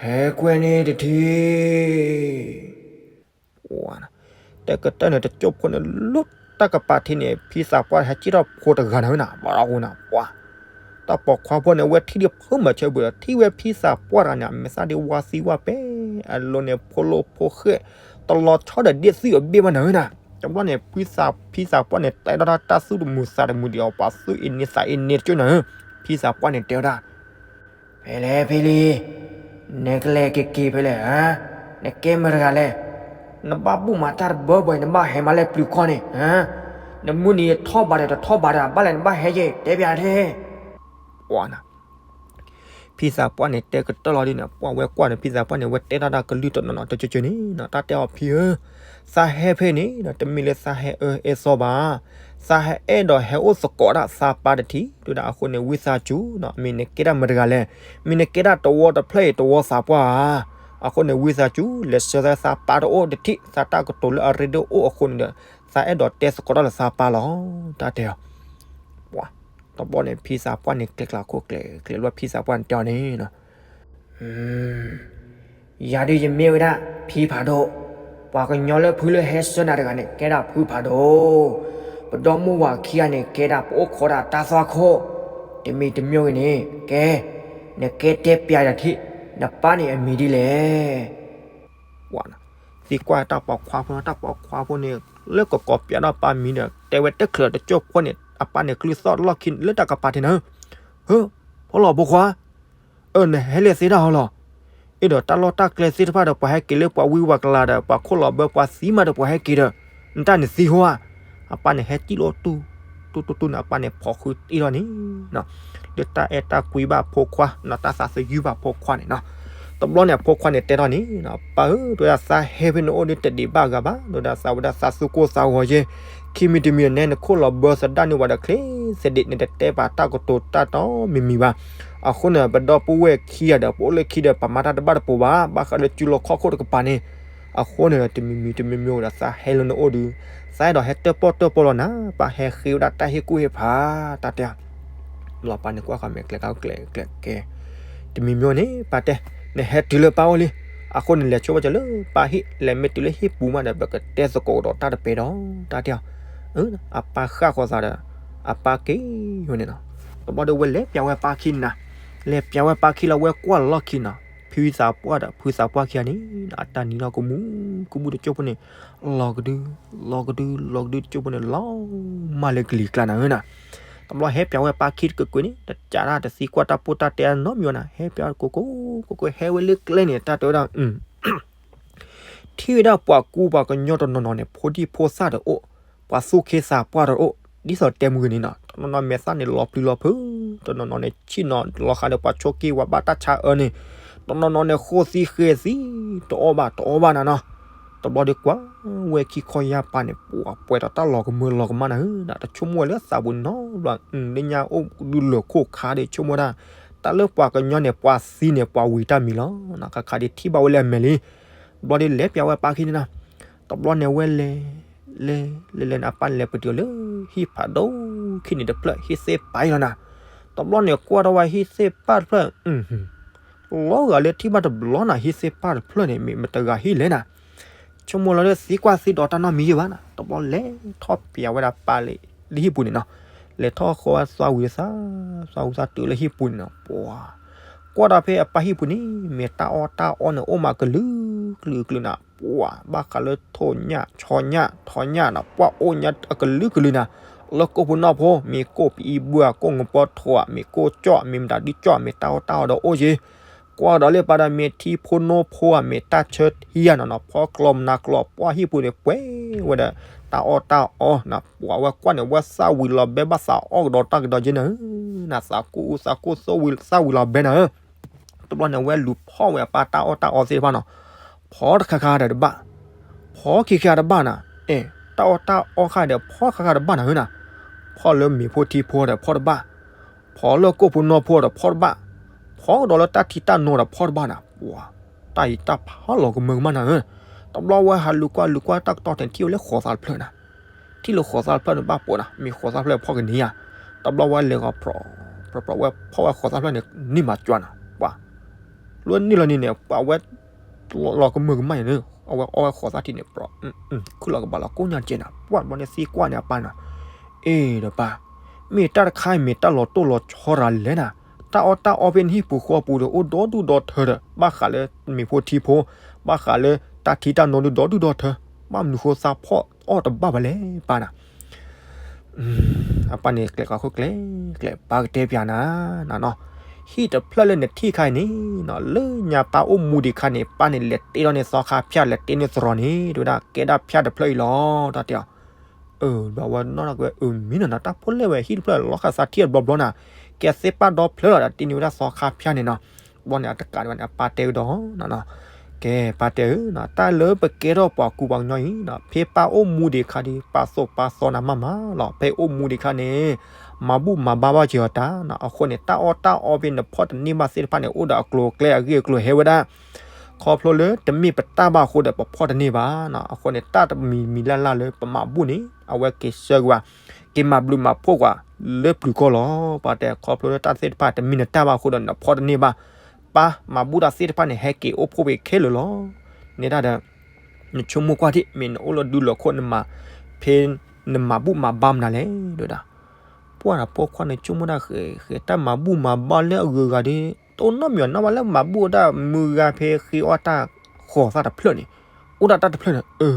ဟဲကွၢ်န့ၢ်တထံၣ်. တဲကတၢၢ်န့ၣ် တကၠိၢ်ဖိန့ၣ် လူၤတၢ်ကပၤထံန့ၣ် ဖံသးပှၢ်ဟဲစံၣ်ထီၣ်ဖိတဂၤနၤဝဲနၤ, ဘၣ်ဒီးဝဲနၤ ပှၤ တၢ်ပိာ်ခွါဖိန့ၣ် အဝဲထံၣ်ဒံးဖုးမၤဆၢဖုးဒီး ထံၣ်ဝဲဖံသးပှၢ်တဂၤန့ၣ် အမဲာ်သၣ်ဒ်ဝါသံဝါပဲၣ်, အလိၤန့ၣ် ဖိလိၣ်ဖိဃဲၣ်, တလီၤဆီဒီးဒ့ၣ်သွံၣ်အဘ့ၣ်ဘၣ်နၤဝဲနၤ. တဘျီန့ၣ် ဖံသးပှၢ်န့ၣ် တဲထီၣ်တၢ်သူၣ်တမုာ်သးတမုာ်ဒီး ပှၤသူၣ်အ့န့သးအ့န့တကၠိၢ်နၤဧၢ, ဖံသးပှၢ်န့ၣ်တဲဝဲဒၣ် ဖဲလဲၣ်ဖဲလံ, နကလဲၤက့ၤက့ၤဖဲလဲၣ်ဧါ, နကဲမတၤတဂၤလဲၣ်, နဘၣ်ဘူၣ်မးတၢ်တဘၢဘၢအံၤ နဘၣ်ဟဲမးလၢပျုၤကီၢ်န့ၣ်, နမုၢ်နံၤထီၣ်ဘးဒီးတထီၣ်ဘးဒီး ဘၣ်လဲၣ်နဘၣ်ဟဲက့ၤ တဲပၠးထဲ ဖံသးပှၢ်န့ၣ်တဲကတၢၢ်လီၤဒ်န့ၣ် ပှၢ်ဝဲကွၢ်န့ၣ် ဖံသးပှၢ်န့ၣ် ဝဲတဲထီၣ်တၢ်ကလုၢ်တနီၤနီၤတကၠိၢ်ကၠိၢ်န့ၣ်နီၤ တၢ်တဲအီၤဖံဧၢ, သးဟဲဖဲန့ၣ် တမ့ၢ်လၢသးဟဲအၢဟဲသီဘၣ်, သးဟဲအဲၣ်ဒိးဟဲအိၣ်သကိးဒၣ်သးပၢ်တထံၣ် တဲဝဲဒၣ်အဃိန့ၣ် ဝံသးစူၤနီၤ မ့ၢ်နကဲဒၣ်မတၤတဂၤလဲၣ်, မ့ၢ်နကဲဒၣ်တဝီတဖျၢၣ်အံၤတဝီသးပှၢ်ဧါ, အဃိန့ၣ် ဝံသးစူၤ လဲၤဆှၢသးပၢ်တအိၣ်တထံၣ် သးတၢ်ကတိၤလၢအရ့ဒိၣ်အိၣ်အဃိန့ၣ်ဒီး သးအဲၣ်ဒိးတဲသကိးတၢ်လၢသးပၢ်လီၤ တၢ်တဲအီၤ တဘျီန့ၣ် ဖံသးပှၢ်န့ၣ် ကျဲကျါခိၣ်ကျဲကျဲလီၤ ဖံသးပှၢ်န့ၣ်တဲအီၤန့ၣ်, ယၤဒုးယမ့ၢ်ဝဲဒၣ် ဖံဖးဒိၣ်, ပှၤကညီလၢဖုလၢဟဲဆှၢနၤတဂၤန့ၣ် ကဲဒၣ်ဖုဖးဒိၣ်, ပဒီမိၢ်ဝၤခံဂၤန့ၣ် ကဲဒၣ်ပအိၣ်ခိးဒၣ်တၢ်သွၣ်ခိၣ်, တမံၤတမံၤဂ့ၤန့ၣ် ကဲ, နကဲတဲပျးယၤထံၣ်, နပၢ်န့ၣ်အမံၤဒ်လဲၣ် သံကွၢ်တၢ်ပိာ်ခွါဖိ တၢ်ပိာ်ခွါဖိန့ၣ် လၢကကိးပျးဒီးပၢ်မံၤဒီး တဲဝဲတချုးတကၠိၢ်ဖိန့ၣ် အပၢ်န့ၣ် ကျုသီၣ်လီၢ်ခံလၢတၢ်ကပၤထံးနၤဧၢ, ဟၢ, ဖိလီၤဖိခွါ, အၢ နဟဲလဲၤသ့တၢ်ဟီလီၤ, အ့ဒီးတၢ်လီၢ်တၢ်ကျဲသ့ၣ်တဖၣ်ဒီး ပှၤဟဲက့ၤလၢပှၤဝံပှၤကလၤဒီး ပှၤခိၣ်လီၤဘၢပှၤသံမးဒီး ပှၤဟဲက့ၤဒီး နတၢ်န့ၣ်သံဟီဧါ, အပၢ်န့ၣ်ဟဲစံၣ်လီၤတူၢ် တူၢ်တူၢ်တူၢ်န့ၣ် အပၢ်န့ၣ်ဖီၣ်ဃုတ့ၢ်လီၤန့ၣ် လၢတၢ်အဲၣ်တၢ်ကွံဘၣ်ဖိခွါ တၢ်သးသယုၢ်ဘၣ်ဖိခွါန့ၣ်နီၤ, တဘျီန့ၣ် အဖိခွါန့ၣ်တဲထီၣ်န့ၣ်, ပၢ်ဧၢ တဲဝဲဒၣ်သးဟဲဖဲနအိၣ်ဒီးတဒံးဘၣ်ဂၤဘၣ် တဲဝဲဒၣ်သးဝဲဒၣ်သးသူၣ်ကိၢ်သးဂီၤယဲ, ခံမံၤတမံၤအနဲ နခိၣ်လီၤဘၢသဒၣ်န့ၢ်ဝဲဒီးချ့သဒံး နတတဲပာ်တၢ်ကတိၤတၢ်တီမံၤမံၤဘၣ်, အဃိန့ၣ် ပဒီပုၢ်ဝဲၢ်ခံဂၤဒီး ပအိၣ်လၢခံဒီး ပမၤတၢ်တဘၣ်တပူၤဘၣ် ဘၣ်ဃးလၢစုလီၢ်ခီၣ်ခိၣ်တကပၤန့ၣ်, အဃိန့ၣ် တမံၤမံၤတမံၤမံၤဒီးသးဟဲလၢနအိၣ်ဒီး, သးအဲၣ်ဒိးဟဲတၢၣ်ပီၣ်တၢၣ်ပီလီၤနၤ ပၢ်ဟဲဃ့ဝဲဒၣ်တၢ်ဟ့ၣ်ကူၣ်ဟ့ၣ်ဖး တၢ်တဲ လီၤပၢ်န့ၣ်ကွၢ်ဃီမဲာ်ကျဲၤကကျဲၤကျဲၤကဲ, တမံၤမံၤန့ၣ် ပၢ်တဲ, နဟဲတုၤလၢပၢ်အိၣ်လံ, အဃိန့ၣ် လဲၤဆိဘၣ်စၢၤလၢပၢ်ဟံၣ် လဲၤမ့ၢ်တုၤလၢဟံၣ်ပူၤမးဒီး ပကတဲသကိးကဒီးတၢ်တပဲဒီး တၢ်တဲအီၤ, အပၢ်ဃၣ်ဃီၤသးဒီး အပၢ်က့ၤဝဲန့ၣ်လီၤ, တဘျီဒီးဝဲလဲၤပျးဝဲပၢ်ခံန့ၣ်နၤ, လဲၤပျးဝဲပၢ်ခံလီၤ ဝဲကွၢ်လီၢ်ခံနီၤ, ဖုသးပှၢ်ဒီးဖုသးပှၢ်ခံဂၤန့ၣ် အတၢ်နံၤထီၣ်ကမူကမူတကၠိဖိန့ၣ် လီၤကဒု လီၤကဒု လီၤကဒုတကၠိဖိန့ၣ် လီၤမၢ်လၢကလံၤကျါနၤဧၢနၤ. တဘျီဟဲပျးဝဲပၢ်ခံတကကွ့ၢ်န့ၣ် တကးတၢ်တသံကွၢ်တၢ်ပိၢ်တၢ်တဲနီတမံၤဘၣ်နၤ, ဟဲပျးကိးကိးကိးကိး ဟဲဝဲလၢကျဲန့ၣ် တၢ်တဲဝဲဒၣ် ထံၣ်ဝဲဒၣ်ပှၤကူပှၤကညီတနီၤနီၤန့ၣ် ဖိဒံဖိသၣ်တအိၣ်, ပှၤသူၣ်က့သးပှၢ်တအိၣ်, ဒ်သိးတဲမုၢ်ဂ့ၤန့ၣ်နီၤ, တနီၤနီၤမဲာ်သၣ်န့ၣ်လီၤပျံၤလီၤဖုး, တနီၤနီၤန့ၣ် ဆ့ၣ်နီၤလီၤဃးဒီးပှၤဆိးက့ဝဲဘၣ်တၢ်ဆါအၢန့ၣ်, တနီၤနီၤန့ၣ် ဃိသံဃဲသံ, တအီၣ်ဘၣ်တအီဘၣ်နၤနီၤ. တဘျီဒီးကွၢ်ဝဲခံခီယါပၢ်န့ၣ် ပှၤပှဲၤဒီးတၢ်လီၤကမၢလီၤကမၣ်နၤဧၢ, တဆိကမိၣ်ဝဲလၢသးပူၤနီတဘျီ, လၢညါအိၣ်ဒုးလၢာ်ခိၣ်ခါဒီးဆိကမိၣ်ဒၣ်, တၢ်လၢပှၤကညီန့ၣ် ပှၤသံန့ၣ် ပှၤဝံၤတၢ်မံၤလီၤ, ခါခါဒီးထံၣ်ဘၣ်ဝဲလၢအမဲာ်လံ, တဘျီဒီးလဲၤပျးဝဲပၢ်ခံန့ၣ်နၤ, တဘျီန့ၣ်ဝဲလဲၤ လဲၤ လဲၤလဲၤန့ၣ် အပၢ်န့ၣ်လဲၤပတုာ်လၢ ဟံၣ်ဖးဒိၣ်ခံန့ၣ်တဖျၢၣ် ဟံၣ်သ့ၣ်ပၢ်အံၤလီၤနၤ, တဘျီန့ၣ်ကွၢ်ထီၣ်ဝဲဟံၣ်သ့ၣ်ပၢ်တဖျၢၣ် လီၤဂာ်လၢထံၣ်ဘၣ်တဘျီနၤ, ဟံၣ်သ့ၣ်ပၢ်တဖျၢၣ်န့ၣ် မ့ၢ်မတဂၤဟံၣ်လဲၣ်နၤ, ဆိကမိၣ်လီၤလၢသံကွၢ်သံဒိးတၢ်နီတမံၤယဲၢ်ဘၣ်နၤ, တဘျီလဲၤထီၣ်ပျးဝဲဒၣ်ပၢ်လၢဟံၣ်ပူၤန့ၣ်နီၤ, လဲၤထီၣ်ဃီဝဲသးဝံၤသး, သးဝံၤသးတုၤလၢဟံၣ်ပူၤန့ၣ်နီၤ, ပှၤ ကွၢ်ဒီးဖဲအပၢ်ဟံၣ်ပူၤန့ၣ် မ့ၢ်တၢ်အီၣ်တၢ်အီန့ၣ် အိၣ်မးကလုာ်ကလုာ်ကလုာ်နၤ, ပှၤဘၣ်ဃးလၢထိၣ်ညၣ် ဆီညၣ် ထီညၣ်နီၤ, ပှၤအိၣ်ညါအကလုာ်ကလုာ်နၤ, လၢကိၣ်ဖိနီၢ်ဖိ မ့ၢ်ကိၣ်ပအံဘှၢ် ကိၣ်ငပီထိး မ့ၢ်ကိၣ်ကၠီၣ် မ့ၢ်မတၤဒုကၠီၣ် မ့ၢ်တၢ်အီၣ်တၢ်အီဒီးအိၣ်က့ၤ, ကွၢ်ဒီးလၢပၢ်ဒီးမ့ၢ်ထံဖိနီၢ်ဖိဧါ မ့ၢ်တၢ်ဆၢထံဧါနီၤနီၤ, ဖီကျီမနၤကျီ ပှၤဟံၣ်ပူၤန့ၣ်ပှဲၤဝဲဒီး တၢ်အီၣ်တၢ်အီနၤ, ပှၤဝဲကွၢ်န့ၣ် ဝဲသးဝံၤလီၤဘဲဘၣ်သးအီၣ်ကဒီးတၢ်ကဒီးက့ၤနၤဧၢ, နသးကူၣ်အူသးကူၣ်သိဝံၤသးဝံၤလီၤဘဲနၤဧၢ, တဘျီန့ၣ် ဝဲလူၤဖီၣ်ဝဲအပၢ်တၢ်အီၣ်တၢ်အီသ့ၣ်တဖၣ်နီၤ, ဖီတခါခါဒီးတဘၣ်, ဖီခံခါတဘၣ်နၤ, အဲၣ် တၢ်အီၣ်တၢ်အီခါဒီးဖီတခါခါတဘၣ်နၤဧၢနၤ, ဖီလၢမ့ၤဖိထံဖိဒီးဖီတဘၣ်, ဖီလၢကိၣ်ဖိနီၢ်ဖိဒီးဖီတဘၣ်, ဖီကဒီးလၢတၢ်ထံတၢ်နိဒီးဖီတဘၣ်နၤ, ပှၤ တၢ်အံၤတၢ်ဖးလီၤကမၢကမၣ်နၤဧၢ, တဘျီဝဲဟးလူၤကွၢ်လူၤကွၢ်တၢ်ကတီၢ်န့ၣ် ထံၣ်ဝဲလၢဃိးသးတဖျၢၣ်နၤ, ထံၣ်လၢဃိးသးတဖျၢၣ်န့ၣ် ဘၣ်ပိာ်နၤ မ့ၢ်ဃိးသးတဖျၢၣ်ဖီကန့ၢ်ဧါ, တဘျီဝဲလဲၤဂီၤဖြီး ဖြီး ဖြီးဝဲဖီၣ်ဝဲဃိးသးတဖျၢၣ်န့ၣ် န့ၢ်မၤကွၢ်နၤ, ပှၤ လၢန့ၣ်လီၤန့ၣ်န့ၣ် ပှၤဝဲ လီၤကမၢကမၣ်န့ၣ် အဝဲအီၣ်ဝဲဃိးသးထံန့ၣ် ပြီ ခုၣ်လီၤကဘၣ်လီၤကိၣ်ညါကဲနၤ, ပှၤတဘျီန့ၣ်သံကွၢ်န့ၣ်အပၢ်နၤ, အ့ၣ်ဒီးပၢ်, မ့ၢ်တၢ်တခါအံၤ မ့ၢ်တၢ်လီၤတိၢ်လီၤဆီတဂၤလဲၣ်နၤ, တၢ်အီၣ်တၢ်အီဖဲနဟံၣ်ပူၤဃီပူၤဒီး အိၣ်ဒီဒူၣ်ဒီထၢဒီး ဘၣ်ဃးလၢမ့ၤဖိထံဖိ, ဘၣ်ဃးလၢတၢ်ထံတၢ်နိဒုးဒီဒူၣ်ဒီထၢ, ဘၣ်မနုၤဃိသးဖီၣ်အီၣ်တဘၣ်ဘၣ်လဲၣ် ပၢ်နၤ အပၢ်န့ၣ်ကျဲးဃီခိၣ်ကျဲးကျဲး ပၢ်ကတဲပျးနၤ, နနီၤ, ဟံၣ်တဖျၢၣ်လၢနထံၣ်ခါအံၤန့ၣ်, လၢညါပၢ်အိၣ်မူဒံးခါန့ၣ် ပၢ်န့ၣ်လဲၤတ့ထီၣ်န့ၢ်သီခါဖၠၣ် လဲၤတ့န့ၢ်သရိာ်န့ၣ် တဲဝဲဒၣ်ကဲဒၣ်ဖၠၣ်တဖျၢၣ်အံၤလီၤ တၢ်တဲအီၤ, ဘၣ်ဝဲနီၢ်ကဝဲ အမံၤနီၤ တၢ်ဖိလဲၣ်ဝဲ ဟံၣ်တဖျၢၣ်လီၤခၢၣ်သးထံၣ်တဘျီဘျီနၤ, ကဲသ့ၣ်ပၢ်ဒီဖျၢၣ်လီၤဒီး တ့န့ၢ်ဝဲဒၣ်သီခါဖၠၣ်န့ၣ်နီၤ, ဘျီန့ၣ်အတကးဒံးဘၣ်န့ၣ် အပၢ်တဲကဒီး ကဲ ပၢ်တဲဧၢ, တၢ်လၢပကဲထီၣ်ပှၤကူပှၤကညီအံၤ, ဖဲပၢ်အိၣ်မူဒံးခါဒီး ပာ်သိၣ်ပာ်သီနၤမးမးလီၤ, ဖဲအိၣ်မူဒံးခါန့ၣ် မၤဘူၣ်မၤဘါဘၣ်က့ၤအီၤတၢ်, အဃိန့ၣ် တၢ်အီၣ်တၢ်အီဖဲနဖီၣ်တန့ၢ်ဘၣ်သ့ၣ်တဖၣ်န့ၣ် အိၣ်ဒီးအကျိၤအကျဲအဂ့ၢ်အကျိၤဟဲဝဲဒၣ်, ခီဖျိလၢတမ့ၢ်ပတၢ်ဘၣ်အဃိဒီး ပဖီၣ်တန့ၢ်ဘၣ်, အဃိန့ၣ် တၢ်တမံၤမံၤလၢ်လၢ်လၢပမၤဘူၣ်န့ၣ် အဝဲက့ၤဆၢက့ၤဝဲ က့ၤမၤဘျုးမၤဖှိၣ်ကွၢ်လၢပျုၤကီၢ်လီၤ, ပၢ်တဲ ခီဖျိလၢတၢ်သ့ၣ်တဖၣ်တမ့ၢ်နတၢ်ဘၣ်အဃိဒီး နဖီၣ်တန့ၢ်ဘၣ်, ပၢ်မၤဘူၣ်တၢ်သ့ၣ်တဖၣ်န့ၣ် ဟဲက့ၤအိၣ်ဖှိၣ်ဖဲခဲလၢာ်လီၤ, န့ၣ်တၢ်ဒီး နဆိကမိၣ်ကွၢ်ထံၣ် မ့ၢ်နအိၣ်လၢဒူလၢာ်ခိၣ် နမၤ ဖဲနမၤဘူၣ်မၤဘါမနုၤလဲၣ် တဲဝဲဒၣ်, ပှၢ်ဒီးဖိခွါန့ၣ် ဆိကမိၣ်တၢ်ဃဲၤဃဲၤ တၢ်မၤဘူၣ်မၤဘါလၢအဂုၤအဂၤဒီး တအိၣ်နီတမံၤဘၣ်, နဘၣ်လၢမၤဘူၣ်ဝဲဒၣ်မုၢ်ဂၤဖဲဃ့အီၣ်တၢ်ဃိးသးတဖျၢၣ်န့ၣ်, အိၣ်ဒၣ်တၢ်တဖျၢၣ်န့ၣ်, အၢ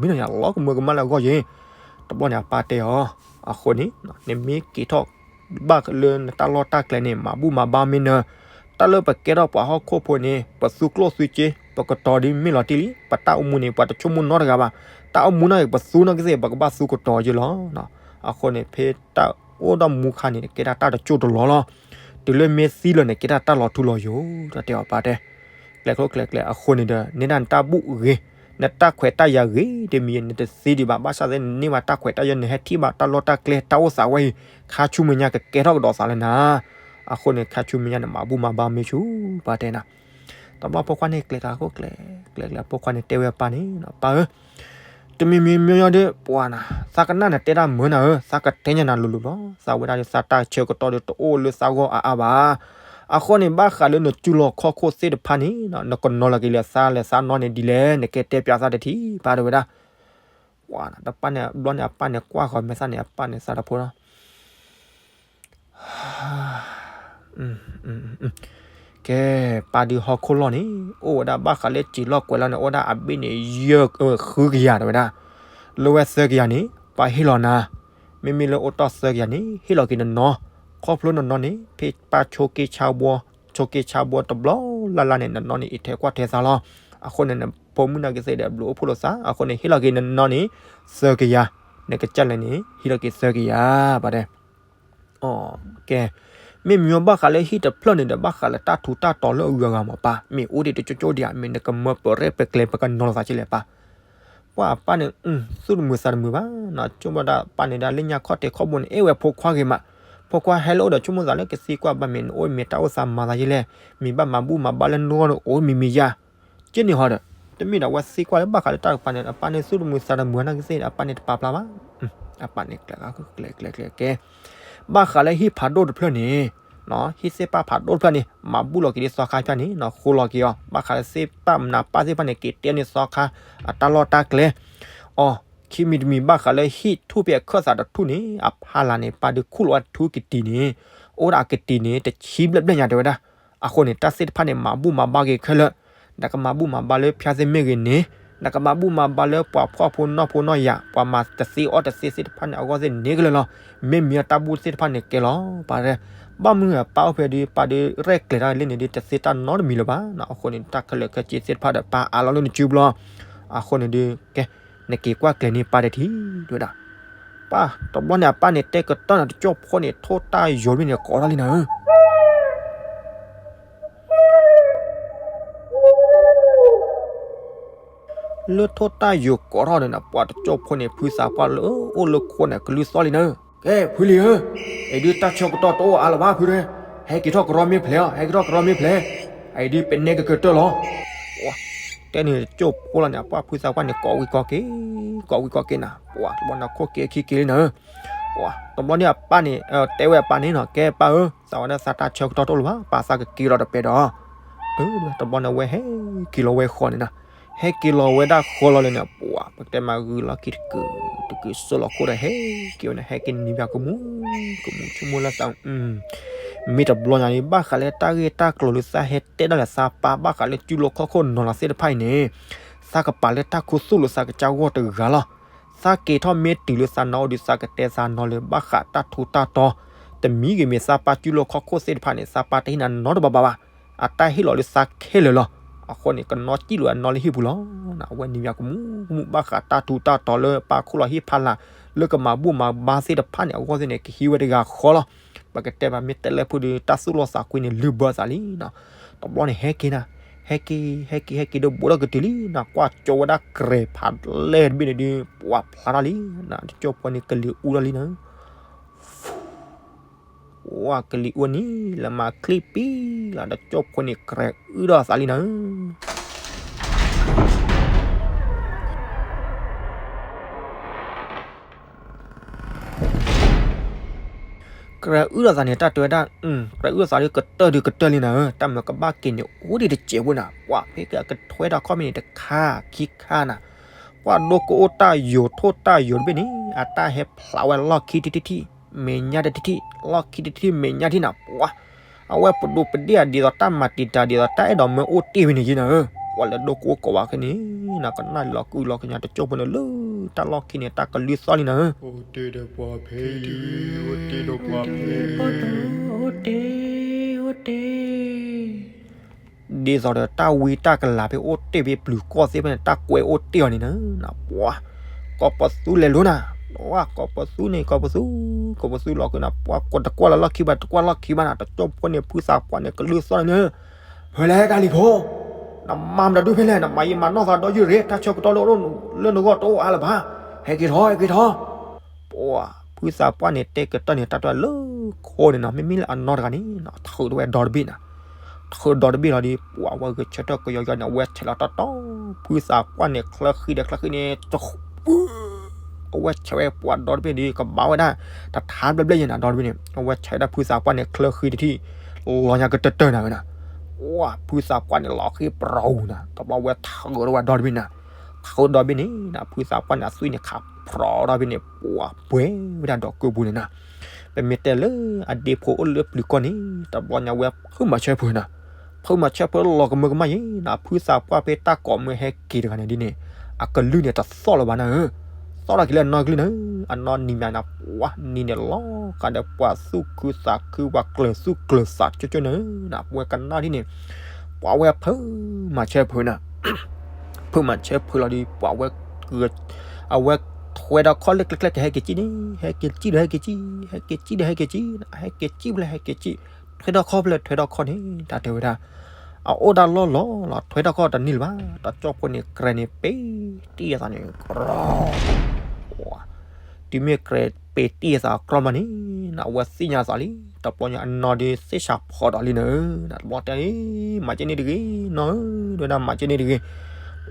မ့ၢ်နီၤ ယလီၤကမၢကမၣ်လၢအဂီၢ်ယ့ၢ်, တဘျီန့ၣ် အပၢ်တဲအီၤ, အဃိန့ၣ် နမ့ၢ်က့ၤထီၣ် ဘၣ်လၢနတၢ်လီၢ်တၢ်ကျဲန့ၣ် မၤဘူၣ်မၤဘါမ့ၢ်နၢၤ, တၢ်လၢပကဲထီၣ်ပှၤဟီၣ်ခိၣ်ဖိန့ၣ် ပသူကျိၣ်သူစ့ ပကတီၤဒ်မ့ၢ်လီၤတံၢ်လံ, ပတၢ်အိၣ်မူန့ၣ် ပှၤတဆိကမိၣ်နီတဂၤဘၣ်, တၢ်အိၣ်မူနာ်က့ၤ ပသူနာ်က့ၤသ့ၣ် ပကဘၣ်သူကတီၤယ့ၢ်လီၤ, အဃိန့ၣ် ဖဲတၢ်အိၣ်ဒီးမူခါန့ၣ် ကဲဒၣ်တၢ်တစိၢ်တလီၤလီၤ, တုၤလၢမ့ၢ်သံလၢာ်န့ၣ် ကဲဒၣ်တၢ်လီၤထူလီၤယိာ်, တၢ်တဲအီၤပၢ်တဲ ကျဲၤကျိကျဲၤကျဲၤ အဃိန့ၣ်ဒီး န့ၢ်ဒၣ်နတၢ်ဘူၣ်ဂ့ၤ, နတၢ်ခွဲးတၢ်ယာ်ဂ့ၤတမံၤ နတသံဒံးဘၣ်, ဘၣ်ဆၣ်သ့ၣ် နန့ၢ်ဘၣ်တၢ်ခွဲးတၢ်ယာ် နဟဲထံၣ်ဘၣ်တၢ်လီၢ်တၢ်ကျဲ တၢ်အိၣ်သးဝဲအံၤ, ခါဆူမဲာ်ညါကကဲထီၣ်ကဒီးသးလၢနၤ, အဃိန့ၣ် ခါဆူမဲာ်ညါန့ၣ် မၤဘူၣ်မၤဘါမ့ၢ်ဆူၣ် ပၢ်တဲနၤ, တဘျီဖိခွါန့ၣ် ကျဲၤတၢ်ခိၣ်ကျဲၤ, ကျဲၤကျဲၤ ဖိခွါန့ၣ်တဲဝဲပၢ်န့ၣ်, ပၢ်ဧၢ တမံၤမံၤမ့ၢ်ညီဒီး ပှၤနၤ, သးကနၣ်နတဲတၢ်မုာ်နၤဧၢ, သးကတဲညါနၤလိၤလိၤလီၤ, သးဝဲဒၣ်ဒီးသးတၢ်ဆၢကတီၢ်ဒီးတအိၣ်လၢသးဂီၢ်အါအါဘၣ်, အဃိန့ၣ် ဘၣ်ဃးလၢနစုလီၢ်ခီၣ်ခိၣ်သ့ၣ်တဖၣ်န့ၣ် နကနီၤလီၤက့ၤလၢသးလဲၣ်သးနီၢ်န့ၣ်ဒ်လဲၣ်, နကတဲပျးသးတထံၣ် ပၢ်တဲဝဲဒၣ်, ပှၤနၤ တပၢ်န့ၣ် ဘျီန့ၣ် အပၢ်န့ၣ်ကွၢ်ဃီၤမဲာ်သၣ်န့ၣ် အပၢ်န့ၣ်သးတဖိလီၤ ကဲ, ပၢ်ဒုးဟီၣ်ခိၣ်လီၢ်န့ၣ် အိၣ်ဝဲဒၣ်ဘၣ်ဃးလၢစံာ်လီၢ်ကွဲးလီၢ်န့ၣ် အိၣ်ဝဲဒၣ်အဘ့ၣ်န့ၣ် ယဲၢ်, ဃုကယၤတဲဝဲဒၣ်, လၢဝဲသၢကယၤန့ၣ် ပၢ်ဟ့ၣ်လီၤနၤ, မ့မ့ၢ်လၢအိၣ်တီၢ်သၢကယၤန့ၣ် ဟ့ၣ်လီၤက့ၤနနီၢ်, ခီဖျိနနီၢ်န့ၣ် ဖဲပၢ်ဆိက့ဆါဘှီ, ဆိက့ဆါဘှီတဘျီလၢ်လၢ်န့ၣ် နနီၢ်န့ၣ်အံးထဲကွၢ်ထဲသါလီၤ. အဃိန့ၣ် နဖိမုၣ်နာ်က့သ့ၣ်ဒီး ဘျုးအိၣ်ဖှိၣ်လိာ်သး, အဃိန့ၣ် ဟ့ၣ်လီၤက့ၤနနီၢ်န့ၣ် သၢကယၤ, နကစၢ်လဲၣ်န့ၣ် ဟ့ၣ်လီၤက့ၤသၢကယၤ, ပၢ်တဲ ကဲ, မ့မ့ၢ်ဘၣ်ဃးလၢဟံၣ်တဖျၢၣ်န့ၣ်ဒီး ဘၣ်ဃးလၢတၢ်ထူးတၢ်တီၤလၢအဂုၤအဂၤမးပၢ်, မ့ၢ်အိၣ်ဒံးတကၠိကၠိဒံးဧါ, မ့ၢ်နကမၢပရၢပကျဲၤပကနီၤလိာ်သးကလဲၣ်ပၢ်. ပှၤအပၢ်န့ၣ် သူၣ်တမုာ်သးတမုာ်ဘၣ်, ဆိကမိၣ်ဒၣ်ပၢ်န့ၣ်ဒၣ်လၢညါခီၣ်ထံးခီၣ်ဘိန့ၣ် အဲၣ်ဝဲဖိခွါဂ့ၤမး, ဖိခွါဟဲလၢအအိၣ်ဒီးဆိကမိၣ်သးလၢကသံကွၢ်ဘၣ်မ့ၢ်နအိၣ်မ့ၢ်တၢ်အိၣ်သးမၤသးယလဲၣ်, မ့ၢ်ဘၣ်မၤဘူၣ်မၤဘါလၢနဂီၢ်န့ၣ်အိၣ်မံၤမံၤယါ က့န့ၣ်ဟီဒီး တမ့ၢ်ဒီးအဝဲသံကွၢ်လၢဘၣ်ဃးလၢတၢ်တကပၤန့ၣ် အပၢ်န့ၣ်သူၣ်တမုာ်သးတမုာ်နာ်က့သ့ၣ် အပၢ်န့ၣ်တပာ်ဖျါဘၣ်, အပၢ်န့ၣ်ကျဲၤကျဲၤကျဲၤကျဲၤကဲ, ဘၣ်ဃးလၢဟံၣ်ဖးဒိၣ်တဖျၢၣ်န့ၣ်, ဟံၣ်သ့ၣ်ပၢ်ဖးဒိၣ်တဖျၢၣ်န့ၣ် မၤဘူၣ်လီၤက့ၤဒ်သီခါဖၠၣ်န့ၣ် ဃိလီၤက့ၤအီၤ, ဘၣ်ဃးလၢသ့ၣ်ပၢ်မနၤပၢ်သ့ၣ်တဖၣ်န့ၣ် က့ၤတဲန့ၢ်သီခါ အတၢ်လီၢ်တၢ်ကျဲ အီၤ, ခံမံၤတမံၤဘၣ်ဃးလၢဟံၣ်ထူၣ်ဖဲအခၢၣ်သးတထူၣ်န့ၣ် အဖီလာ်န့ၣ် ပၢ်ဒုးခူၣ်လီၤဝဲထူကတံၤန့ၣ်, အိၣ်ဒၣ်အကတံၤန့ၣ် တဆံဘျဲၣ်ဘျဲၣ်ညါတဲဝဲဒၣ်, အဃိန့ၣ် တၢ်သ့ၣ်တဖၣ်န့ၣ် မၤဘူၣ်မၤဘါက့ၤခဲလၢာ်, နကမၤဘူၣ်မၤဘါလၢဖၠါသ့ၣ်မ့ၢ်ဂ့ၤန့ၣ်, နကမၤဘူၣ်မၤဘါလၢပှၤဖှီၣ်ဖိနီၢ်ဖိနီၢ်ယၤ ပှၤမၤတသ့အီၣ်တသ့သ့ၣ်တဖၣ်န့ၣ် အဂီၢ်သ့ၣ်န့ၣ်ကလၢာ်လီၤ, မ့မ့ၢ်တၢ်ဘူၣ်သ့ၣ်တဖၣ်န့ၣ်ကဲလီၤ, ပၢ်တဲ, ဘၣ်မနုၤပၢ်အိၣ်ဖဲဒုး ပၢ်ဒုးရဲၣ်ကျဲၤတၢ်လၢန့ၣ်ဒုး တသ့တၢ်နီတမံၤလၢၤဘၣ်, အဃိန့ၣ် တၢ်ခဲလၢာ်ခဲဆ့သ့ၣ်တဖၣ်ဒီး ပၢ်အးလီၤလၢနစုပူၤလီၤ, အဃိန့ၣ်ဒုး ကဲ, နက့ၤကွၢ်ကျဲၤန့ၢ်ပၢ်တထံၣ် တဲဝဲဒၣ်, ပၢ်, တဘျီန့ၣ် အပၢ်န့ၣ်တဲကတၢၢ်န့ၣ် တကၠိၢ်ဖိန့ၣ် ထိၣ်တၢ်ယိာ်တဘ့ၣ်န့ၣ် ကိးထီၣ်လံနၤဧၢ လၢထိၣ်တၢ်ယိာ်ကိးထီၣ်န့ၣ် ပှၤတကၠိၢ်ဖိန့ၣ် ဖုသးပှၢ်လၢအိၣ်လၢခိန့ၣ် ကလုၢ်သီၣ်လံနၤဧၢ, ကဲ ဖုလံၤဧၢ, အံၤဒုးတၢ်ဆၢကတီၢ်တအိၣ်အါလၢၤဘၣ်ဖုတဲ, ဟဲက့ၤထီၣ်ကရီမ့ၢ်ဖျဲးအီၤ ဟဲက့ၤထီၣ်ကရီမ့ၢ်ဖျဲး, အံၤဒုးပနဲကကတၢၢ်လီၤ, တဲန့ၣ်တကၠိၢ်ဖိလီၤန့ၣ် အပှၢ်ဖုသးပှၢ်န့ၣ် ကိးဝံၤကိးက့ၤ, ကိးဝံၤကိးက့ၤနၤ, ပှၤတဘျီန့ၣ်ခိၣ်က့ၤခံက့ၤလံနၤဧၢ ပှၤတဘျီန့ၣ်အပၢ်န့ၣ် တဲဝဲအပၢ်န့ၣ်နီၤ ကဲပၢ်ဧၢ, သးဝဲဒၣ်သးတၢ်ဆၢကတီၢ်တအိၣ်လၢၤဘၣ် ပၢ်သးကက့ၤလီၤတပဲဒီး, တဘျီန့ၣ်ဝဲဟဲက့ၤလီၤဝဲဃီန့ၣ်နီၤ, ဟဲက့ၤလီၤဝဲဒၣ်ဃီလီၤလၢန့ၣ် ပှၤပကတဲမးဂုာ်လီၢ်ခံတကုာ်တကုာ်စိၢ်လီၤခိၣ်ဒီးဟဲက့ၤဝဲန့ၣ် ဟဲက့ၤန့ၣ်ဘၣ်ကမူၣ်, ကမူၣ်ဆိကမိၣ်လၢသး မ့ၢ်တဘျီညါန့ၣ် ဘၣ်ဃးလၢတၢ်ဂ့ၢ်တၢ်ကျိၤလၢသးဟဲတဲဒၣ်လၢသးပၢ် ဘၣ်ဃးလၢကၠူလိာ်ခီၣ်ခိၣ်နီၤလီၤသ့ၣ်တဖၣ်အံၤန့ၣ်, သးကပာ်လၢတၢ်ခူသူၣ်လၢသးကစၢ်ဂီၢ်တဂၤလီၤ. သးက့ၤထီၣ်မ့ၢ်တုၤလၢသးနီၢ်အိၣ်ဒီး သးကတဲသးနီၢ်လၢဘၣ်ဃးတၢ်ထူးတၢ်တီၤ, တမံၤဂ့ၤမ့ၢ်သးပၢ်ကၠူလိာ်ခီၣ်ခိၣ်သ့ၣ်တဖၣ်န့ၣ် သးပၢ်တဟ့ၣ်နၤနီတဘျီဘၣ်ဘၣ်. အတၢ်ဟ့ၣ်လီၤလၢသးခဲလၢာ်လီၤ. အဃိန့ၣ် ကနီၣ်စံၣ်လီၤအနီၢ်လၢဟံၣ်ပူၤလီၤ. အဝဲန့ၣ်မ့ၢ်ကမူၣ်ကမူၣ်ဘၣ်ဃးတၢ်ထူးတၢ်တီၤလၢပၢ်ခူၣ်လီၤဟံၣ်ဖးလာ် လၢကမၤဘူၣ်မၤဘါသ့ၣ်တဖၣ်န့ၣ် အဂီၢ်သ့ၣ်န့ၣ် ကဟံးဝဲတဂၤဃီလီၤ. ပကတဲဘၣ်မ့ၢ်တဲလၢဖုဒီး တၢ်သူၣ်လီၤသးကွံန့ၣ် လုၢ်ဘၢသးလံနီၤ. တဘျီန့ၣ် ဟဲက့ၤနၤ, ဟဲက့ၤ ဟဲက့ၤ ဟဲက့ၤဒီးဘူးထီၣ်ကတုၤလံနီၤ. ကွၢ်ကၠီဝဲဒၣ်ကြဲၤဖးလဲၢ်တဘ့ၣ်န့ၣ်ဒုး ပှၤဖျါထီၣ်လံနီၤ. တကၠိၢ်ဖိန့ၣ် ကလံၤအူထီၣ်လံနီၤ. ပှၤကလံၤအူန့ၣ် လၢမၤချံပံလီၤ တကၠိၢ်ဖိန့ၣ် ကြဲၤအုၣ်ထီၣ်သးလံနီၤ. ကြဲၤအုၣ်ထီၣ်သးန့ၣ် တၢ်တဲဝဲဒၣ်, ကြဲၤအုၣ်ထီၣ်သးဒုးကတၢၢ်ဒုးကတၢၢ်လံနၤဧၢ, တၢ်မၤကဘၣ်က့ၤန့ၣ် အိၣ်ဒံးတစဲးဖိနၤ, ပှၤဖဲကကထွဲတၢ်ခီၣ်ဖဲန့ၣ် တခါခံခါနၤ, ပှၤဒိကအိၣ်တၢ်ယိာ်ထိၣ်တၢ်ယိာ်တဘ့ၣ်န့ၣ် အတၢ်ဟဲဖျါဝဲလီၢ်ခံတထံၣ်ထံၣ်, မဲာ်ညါတထံၣ်ထံၣ်, လီၢ်ခံတထံၣ်မဲာ်ညါထံၣ်နၤ, ပှၤ အဝဲပဒိးပဒ့ၣ်အဒ်သိးတၢ်မၤတံာ်တာ် ဒ်သိးတၢ်အဲၣ်ဒိးမၢအိၣ်တ့ၢ်ဝဲန့ၣ်ယဲနၤဧၢ, ပှၤလၢဒိကအိၣ်ကိးဝဲခဲန့ၣ် နကနၣ်လီၤကုလီၤကညီတကၠိၢ်ဖိန့ၣ်လၢတၢ်လီၢ်ခံန့ၣ် တၢ်ကလုၢ်သီၣ်လံနၤဧၢ, အိၣ်တ့ၢ်ဒီးပှၤဖဲအံၤ, အိၣ်တ့ၢ်ဒီးပှၤဖဲအံၤ, အိၣ်တ့ၢ် အိၣ်တ့ၢ် ဒ်သိးဒီးတၢ်ဝံတၢ်ကလၤဖဲအိၣ်တ့ၢ်ဖဲပျုၤကီၢ်သ့ၣ်ဖဲန့ၣ် တၢ်ကွဲးအိၣ်တ့ၢ်အီၤန့ၣ်နၤ, ပှၤ ကိးပသူလဲၤလိၤနၤ, ပှၤ ကိးပသူန့ၣ် ကိးပသူ, ကိးပသူလီၤကနၤ, ပှၤ ကိးတကွၢ်လၢလီၢ်ခံဘၣ် တကွၢ်လီၢ်ခံဘၣ်နၤ, တကၠိၢ်ဖိန့ၣ် ဖုသးပှၢ်န့ၣ် ကလုၢ်သီၣ်န့ၣ် ဖဲလဲၣ်တၢ်လံၤဖိ, နမၤမတၤဒုဖဲလဲၣ်, နမၤယံာ်မၤနီၢ်သးဒီးယုၢ်ရ့ၣ်, တၢ်ဆၢကတီၢ်လၢနဂီၢ်တအိၣ်အါလၢၤဘၣ်, ဟဲက့ၤထီၣ် ဟဲက့ၤထီၣ် ပှၤ ဖုသးပှၢ်န့ၣ် တဲကတၢၢ်န့ၣ်တၢ်တဲလၢခိန့ၣ်နီၤ, မ့မ့ၢ်လၢအနီၢ်တဂၤန့ၣ် ထုးထီၣ်ဝဲဒီတဘ့ၣ်နၤ, ထုးဒီတဘ့ၣ်လီၤဒီး ပှၤဝဲဂဲၤဆၢထၢၣ်ကယီယီန့ၣ် အဝဲဆဲးလီၤတီတီ, ဖုသးပှၢ်န့ၣ် ချၢဃံဒီးချၢဃံန့ၣ် အဝဲဆဲးဝဲပှၤဒီတဘ့ၣ်ဒီး ကဘၣ်ဝဲဒၣ် တထါဘျဲၣ်ဘျဲၣ်ယဲနၤ ဒီတဘ့ၣ်န့ၣ် အဝဲဆဲးဝဲဒၣ်ဖုသးပှၢ်န့ၣ် ချၢဃံတထံၣ် လီၤညါကတၢၢ်တၢၢ်နၤဝဲနၤ, ပှၤ ဖုသးပှၢ်န့ၣ် လီၤဃံပြိၤနၤ, တဘျီဝဲထုးထီၣ်ဝဲဒီတဘ့ၣ်နၤ, ထုးဒီဘ့ၣ်န့ၣ်နၤ ဖုသးပှၢ်န့ၣ် အသွံၣ်န့ၣ်ခးပြိၤဒီဘ့ၣ်န့ၣ် ပှၤပှဲၤဝဲဒၣ်ဒီးကုၢ်ပူၤန့ၣ်နၤ, ပမ့ၢ်တဲလၢအဒ့ဖိအိၣ်လၢပျုၤကီၢ်န့ၣ် တဘျီညါဝဲဖုမၤဆၢဖုနၤ, ဖုမၤဆၢဖုလီၤကမၢကမၣ်ယဲနၤ, ဖုသးပှၢ်ဖဲတၢ်ကိးမုၢ်ဟဲက့ၤတဂၤန့ၣ်ဒ်န့ၣ် အကလုၢ်န့ၣ်တသီၣ်လၢၤဘၣ်နၤဧၢ, သီၣ်ထီၣ်က့ၤလၢအနီၢ်ကလုၢ်နၤဧၢ, အနီၢ်နံၤမးနၤ ပှၤနံၤန့ၣ်လီၤဃးဒီးပှၤသူၣ်ခုသးခု ပှၤကျၢၤသူၣ်ကျၢၤသးကၠိကၠိနၤဧၢ, ပဝဲကနၣ်ဒ်န့ၣ် ပှၤဝဲဖုမၤဆၢဖုနၤ ဖုမၤဆၢဖုလီၤဒီး ပှၤဝဲ အဝဲထွဲဒီးခီၣ်လၢကျဲကျဲကဟဲက့ၤကံၣ်န့ၣ် ဟဲက့ၤကံၣ်ဒီးဟဲက့ၤကံၣ် ဟဲက့ၤကံၣ်ဒီးဟဲက့ၤကံၣ် ဟဲက့ၤကံၣ်ဖဲလဲၣ်ဟဲက့ၤကံၣ် ထွဲထီၣ်ခီၣ်ဖဲလဲၣ်ထွဲထီၣ်ခီၣ်န့ၣ် တၢ်တဲဝဲဒၣ် အအိၣ်ဒၣ်လီၢ်လီၤလီၤ ထွဲထီၣ်ခီၣ်တန့ၢ်လၢၤဘၣ် တကၠိဖိန့ၣ် ကြဲၤန့ၣ်ပ့ၤတံၢ်အသးန့ၣ် ကြၢး တုၤမ့ၢ်ကြဲၤပ့ၤတံၢ်အသးအကြၢးမးန့ၣ် အဝဲသ့ၣ်ညါသးလံ တဘျီညါအနီၢ်ဒ်သ့ၣ်ဆးဖီဒီးလံနၤဧၢ, တဘျီတဲလံ မၤကဲန့ၣ်တဂ့ၤ နီၢ်ဧၢ, တဲဝဲဒၣ်မၤကဲန့ၣ်တဂ့ၤ,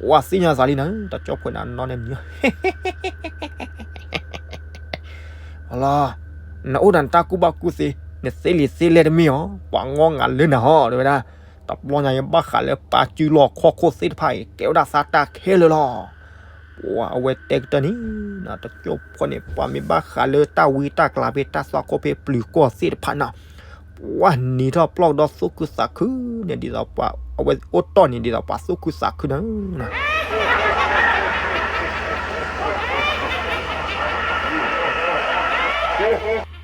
ပှၤသ့ၣ်ညါသးလံနၤဧၢ, တကၠိဖိန့ၣ်အနီၢ်န့ၣ်မံၤ လီၤ, နအိၣ်ဒီးနတၢ်ကူၣ်ဘၣ်ကူၣ်သ့, နသ့လံာ်သ့လဲၢ်တမ့ၢ်အီၤ, ပှၤငီငၤလၢနၤဟီ, တဲဝဲဒၣ်, တဘျီညါယဘၣ်ဃးလၢပၢ်စုလီၢ်ခီၣ်ခိၣ်သ့ၣ်တဖၣ်အံၤ ကဲဝဲဒၣ်သးတၢ်ခဲလၢာ်လီၤ. ပှၤအဝဲတဲကတၢၢ်န့ၣ်, တကၠိဖိန့ၣ် ပှၤမ့ၢ်ဘၣ်ဃးလၢတၢ်ဝံတၢ်ကျးဖဲတၢ်သွၣ်ခိၣ်ဖဲပျုၤကီၢ်သ့ၣ်တဖၣ်န့ၣ်, ပှၤနံၤထီၣ်ပျီၢ်ဒီးသူၣ်ခုသးခုန့ၣ် ဒ်သိးပှၤအဝဲအိၣ်တီၢ်န့ၣ် ဒ်သိးပှၤသူၣ်ခုသးခုန့ၣ်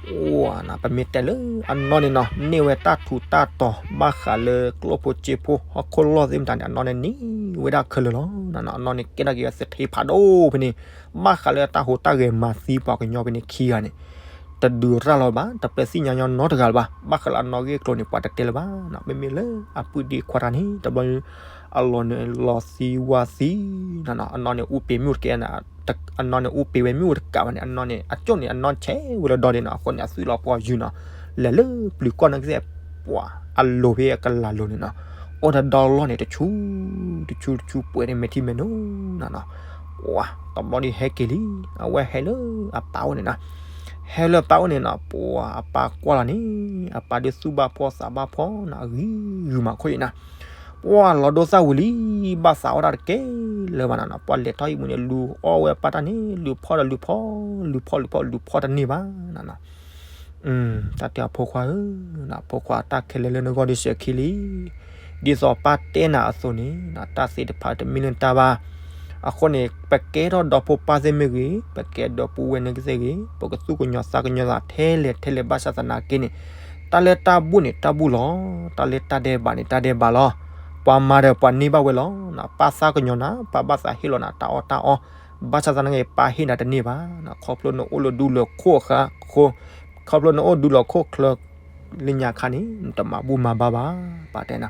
အိၣ်နၤ ပမ့ၢ်တဲလၢအနီၢ်န့ၣ်နီၤ န့ၢ်ဝဲတၢ်ထူးတၢ်တီၤ ဘၣ်ဃးလၢကျိၣ်ဖိစ့ဖိဟီၣ်ခိၣ်လီၢ်သ့ၣ်မတၤန့ၣ် အနီၢ်န့ၣ်န့ၢ်ဝဲဒၣ်ခဲလၢာ်လီၤ. အနီၢ်န့ၣ်ကဲထီၣ်က့ၤဝဲသထ့ဖးဒိၣ်ဖဲန့ၣ်, ဘၣ်ဃးလၢတၢ်ဟူးတၢ်ဂဲၤမၤသံပှၤကညီဖဲန့ၣ်ခံဂၤန့ၣ်, တဒုးရၣ်လီၤဘၣ်, တပျဲသ့ၣ်ညါညီနီတဂၤလၢၤဘၣ်. ဘၣ်ဃးလၢအနီၢ်ဂ့ၢ်ကျိၤန့ၣ် ပှၤတတဲလၢၤဘၣ်. မ့မ့ၢ်လၢအပုၢ်ဒ့ခွါတဂၤန့ၣ် တဘျီ အလီၢ်န့ၣ်လီၤသံဝါသံ အနီၢ်န့ၣ်အူပ့ၤမ့ၣ်အူတကဲ အနီၢ်န့ၣ်အူပ့ၤဝဲမ့ၣ်အူတကးဘၣ်န့ၣ် အနီၢ်န့ၣ် အကၠိၣ်န့ၣ် အနီၢ်ဆဲးဝဲလၢဒီန့ၣ်နီၤ အဃိန့ၣ် အသွံၣ်လီၤပှီၢ်ယုၢ်နီၤ, လဲၤလၢပျုၤကီၢ်န့ၣ်ကသ့ၣ် ပှၤအလိၤဖဲအကလၤလိၤန့ၣ်နီၤ, အိၣ်ဒီးဒီလီၢ်န့ၣ် တဆူ တဆူ တဆူ ပှဲၤန့ၣ်မဲာ်ထံမဲာ်နိနီၤနီၤ, ပှၤတဘျီဒီးဟဲက့ၤလံ, အဝဲဟဲလၢအပၢ်အိၣ်န့ၣ်နီၤ, ဟဲလၢအပၢ်အိၣ်န့ၣ်နီၤ ပှၤအပၢ်ကွၢ်လီၤန့ၣ် အပၢ်ဒုးသူၣ်ဘၣ်ဖှီၣ်သးဘၣ်ဖှီၣ်နီၤ အဂံၢ်ဂုာ်မးခိၣ်အံၤနီၤ ပှၤလီၤဒိသၣ်ဝံၤလံ, ဘၣ်သးအီၣ်တၢ်တကဲလၢၤဘၣ်နီၤနီၤ, ပှၤလဲၤထီၣ်ဟံၣ်ပူၤန့ၣ် လူၤအီၣ်ဝဲအပၢ်တၢ်န့ၣ် လူၤဖီၣ်ဒီးလူၤဖီၣ် လူၤဖီၣ်လူၤဖီၣ် လူၤဖီၣ်တန့ၢ်ဘၣ်နီၤနီၤ, တၢ်တဲအဖိခွါဧၢ, ဖိခွါတၢ်ခဲလၢာ်လၢနဂီၢ်ဒ်စဲးခံလံ, ဒ်သိးပၢ်တဲနၤအသိးန့ၣ် တၢ်သ့ၣ်တဖၣ်တမ့ၢ်လၢနတၢ်ဘၣ်, အဃိန့ၣ် ပကဲထီၣ်ဒီဖိပၢ်သ့ၣ်မ့ၢ်ဂ့ၤ, ပကဲဒီပုၢ်ဝဲၢ်န့ၣ်ကသ့ၣ်ဂ့ၤ, ပကသူၣ်ကညီၤသးကညီၤသးထဲလဲၣ်ထဲလဲၣ်ဘၣ်ဆၣ်သနာ်က့န့ၣ် တၢ်လၢတၢ်ဘူၣ်န့ၣ် တၢ်ဘူၣ်လီၤ, တၢ်လၢတၢ်ဒဲးဘးန့ၣ် တၢ်ဒဲးဘးလီၤ, ပှၤမၤဒီးပှၤန့ၢ်ဘၣ်ဝဲလီၤ, ပၢ်သးကညီၤနၤ ပၢ်ဘၣ်သးဟ့ၣ်လီၤနၤ တၢ်အီၣ်တၢ်အီ, ဘၣ်ဆၣ်သနာ်က့ ပၢ်ဟ့ၣ်နၤတန့ၢ်ဘၣ်, ခီဖျိနအိၣ်လၢဒူလၢခိၣ်အဃၢ, ခီဖျိနအိၣ်ဒူလၢခိၣ်ချၢ လၢညါခါန့ၣ် နတမၤဘူၣ်မၤဘါဘၣ်, ပၢ်တဲနၤ,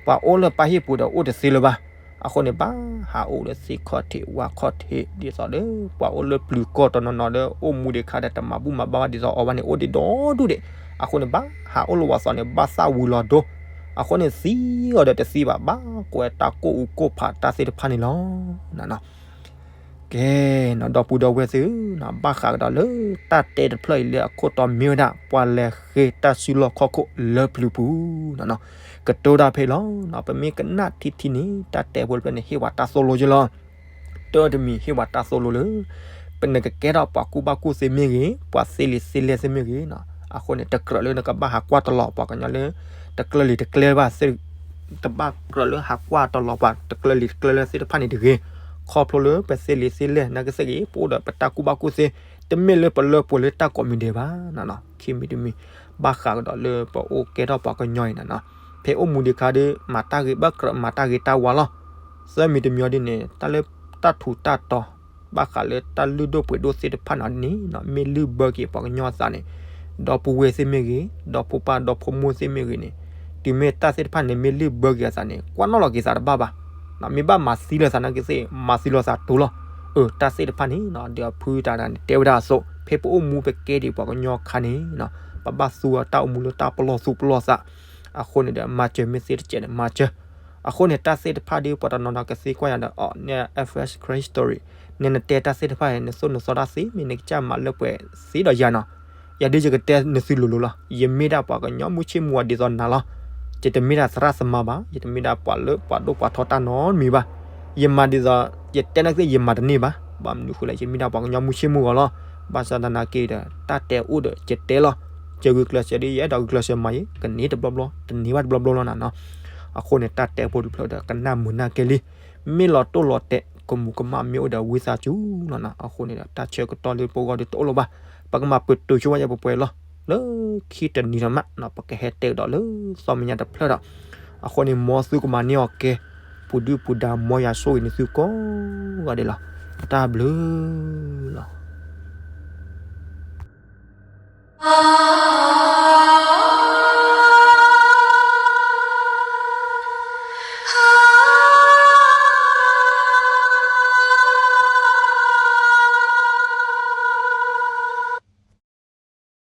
ပှၤအိၣ်လၢပၢ်ဟ့ၣ်ပူၤဒီးအိၣ်တသ့လၢၤဘၣ်, အဃိန့ၣ် ဘၣ်ဟးအိၣ်လၢသ့ၣ်ခီၣ်ထံးဝၣ်ခီၣ်ထံး ဒ်သိးဒီး ပှၤအိၣ်လၢပျုၤကီၢ်တနီၤနီၤဒီး အိၣ်မူဒံးခါဒီး တမၤဘူၣ်မၤဘါဘၣ်ဒ်သိးအီၤဘၣ်န့ၣ် အိၣ်ဒံးဒီဒူၣ်ဒံး, အဃိန့ၣ် ဘၣ်ဟးအိၣ်လၢဝဲသိးန့ၣ် ဘၣ်သၣ်ဝံၤလီၤဒိ, အဃိန့ၣ် သံအီၤဒီးတသံဘၣ် ဘၣ်ကွၢ်တၢ်ကိၢ်အူကိၢ်ဖးတၢ်သ့ၣ်တဖၣ်န့ၣ်လီၤ. ကဲနီၤ ဒီပုၢ်ဒီဝဲၢ်သ့ၣ်ဧၢ, ဘၣ်ဃးကဒီးလၢတၢ်တဲတဖျၢၣ်အံၤလၢအခိၣ်တီမ့ၢ်ဝဲဒၣ် ပှၤလဲၤဃ့တၢ်စုလီၢ်ခီၣ်ခိၣ်လၢပျုၤပူၤနီၤနီၤ, ကတိၤတၢ်ဖဲအံၤလီၤ. ပမ့ၢ်ကနၣ်ထံထံန့ၣ် တၢ်တဲဖိတဖျၢၣ်န့ၣ် ဟ့ၣ်ဝဲတၢ်သိၣ်လိယဲလီၤ. တၢ်တမံၤဟ့ၣ်ဝဲတၢ်သိၣ်လိလၢ ပနကကဲထီၣ်ပှၤကူၣ်ဘၣ်ကူၣ်သ့မ့ၢ်ဂ့ၤ, ပှၤသ့လံာ်သ့လဲၢ်သ့ၣ်မ့ၢ်ဂ့ၤနီၤ, အဃိန့ၣ် တကြၢးလၢနကဘၣ်ဟးကွၢ်တလီၤပှၤကညီလၢ တကျၢၤလံာ်တကျဲဘၣ် တဘၣ်ကြၢးလၢဟးကွၢ်တလီၤပှၤတကျၢၤလံာ်တကျဲလၢသ့ၣ်တဖၣ်န့ၣ်တဂ့ၤ, ခီဖျိလၢပသ့လံာ်သ့လဲၢ်နာ်က့သ့ၣ်ဂ့ၤ ပအိၣ်ဒီးပတၢ်ကူၣ်ဘၣ်ကူၣ်သ့ တမ့ၢ်လၢပလၢပှဲၤလၢတၢ်ကိးမံၤဒဲးဘၣ်နီၤနီၤ, ခံမံၤတမံၤ ဘၣ်ဃးကဒီးလၢပအိၣ်ကဲထီၣ်ပှၤကညီအံၤနီၤနီၤ, ဖဲအိၣ်မူဒံးခါဒီး မၤတၢ်ဂ့ၤဘၣ်ကြၢးမၤတၢ်ဂ့ၤတၢ်ဝါလီၤ. သၢမံၤတမံၤအံၤဒ်န့ၣ် တၢ်လၢတၢ်ထူးတၢ်တီၤ ဘၣ်ဃးလၢတၢ်လုၢ်ဒိၣ်ပှ့ၤဒိၣ်သ့ၣ်တဖၣ်န့ၣ်န့ၣ် မ့ၢ်လုၢ်ဘၢက့ၤပှၤကညီအသးန့ၣ် ဒီပုၢ်ဝဲၢ်သ့ၣ်မ့ၢ်ဂ့ၤ, ဒီဖိပၢ်ဒီဖိမိၢ်သ့ၣ်မ့ၢ်ဂ့ၤန့ၣ်, တုၤမ့ၢ်တၢ်သ့ၣ်တဖၣ်န့ၣ် မ့ၢ်လုၢ်ဘၢက့ၤအသးန့ၣ် ကွၢ်နီၣ်လီၤက့ၤသးတဘၣ်ဘၣ်. မ့ၢ်ဘၣ်မၤသံလၢသးနာ်က့သ့ၣ် မၤသံလီၤသးတူၤလီၤ. အၢ တၢ်သ့ၣ်တဖၣ်န့ၣ် ဒီးဖုတၢ်န့ၣ် တဲဝဲဒၣ်အသိး ဖဲပအိၣ်မူပကဲဒံးပှၤကညီအခါန့ၣ် ပဘၣ်သူအတၢ်အိၣ်မူလၢတၢ်ပလီၢ်သူၣ်ပလီၢ်သး, အဃိန့ၣ်ဒီး မၤစၢၤမ့ၢ်သ့တစဲးန့ၣ် မၤစၢၤ အဃိန့ၣ် တၢ်သ့ၣ်တဖၣ်ဒီး ပှၤတနီၤနီၤကသံကွၢ်ယၤဒီး အီၤ န F S Christian Story န နတဲတၢ်သ့ၣ်တဖၣ် နသိၣ်နသီတၢ်သ့မ့ၢ် နကစၢ်မၤလၢပှဲၤသ့ဒီးယၤနီၤ. ယၤဒုးယကတဲနသုလိၤလိၤလီၤ. ယမ့ၢ်ဒၣ်ပှၤကညီမုၢ်ဆ့ၣ်မုၢ်ဂီၤဒ်သိးနၤလီၤ. ယတမ့ၢ်ဒၣ်သရၣ်သမါဘၣ်, ယတမ့ၢ်ဒၣ်ပှၤလၢပှၤဒိၣ်ပှၤထီတၢ်နီတမံၤဘၣ်. ယမၤဒ်သိး ယတဲနာ်က့သ့ၣ် ယမၤတန့ၢ်ဘၣ်. ဘၣ်မနုၤဃိလဲၣ် ယမ့ၢ်ဒၣ်ပှၤကညီမုၢ်ဆ့ၣ်မုၢ်ဂီၤလီၤ. ဘၣ်ဆၣ်သနာ်က့ဒီး တၢ်တဲအိၣ်ဒီးယတဲလီၤ. ကဂုာ်ကျဲးစၢးဒီး ယအဲၣ်ဒိးဂုာ်ကျဲးစၢးမၤအံၤ ကန့ၢ်တဘျီဘျီ တန့ၢ်ဘၣ်တဘျီဘျီလီၤနၤနီၤ. အဃိန့ၣ် တၢ်တဲဖိတဖျၢၣ်ဒီး ကနၣ်မုာ်နၢ်ကဲလံ, မ့ၢ်လီၤတိၢ်လီၤတဲာ် ကမူၤကမၣ်မ့ၢ်အိၣ်ဒီးဝံသးစူၤလီၤနၤ. အဃိန့ၣ်ဒီး တၢ်ဆၢကတီၢ်လၢပဂီၢ်ဒီးတအိၣ်လၢၤဘၣ်, ပကမၤပတုာ်ဆိဝဲယပှဲၤပှဲၤလီၤ. လၢခံတနံၤဒီးမးနီၤ ပကဟဲတဲကဒီးလၢသီမဲာ်ညါတဖျၢၣ်ဒီး အဃိန့ၣ် မ်သုကမၤန့ၢ်အီၤကဲ, ပူၤဒုၣ်ပူၤဒါ မ်ယွၤဆိၣ်ဂ့ၤန့ၢ်သုကိးဂၤဒဲးလီၤ. တၢ်ဘျုးလီၤ.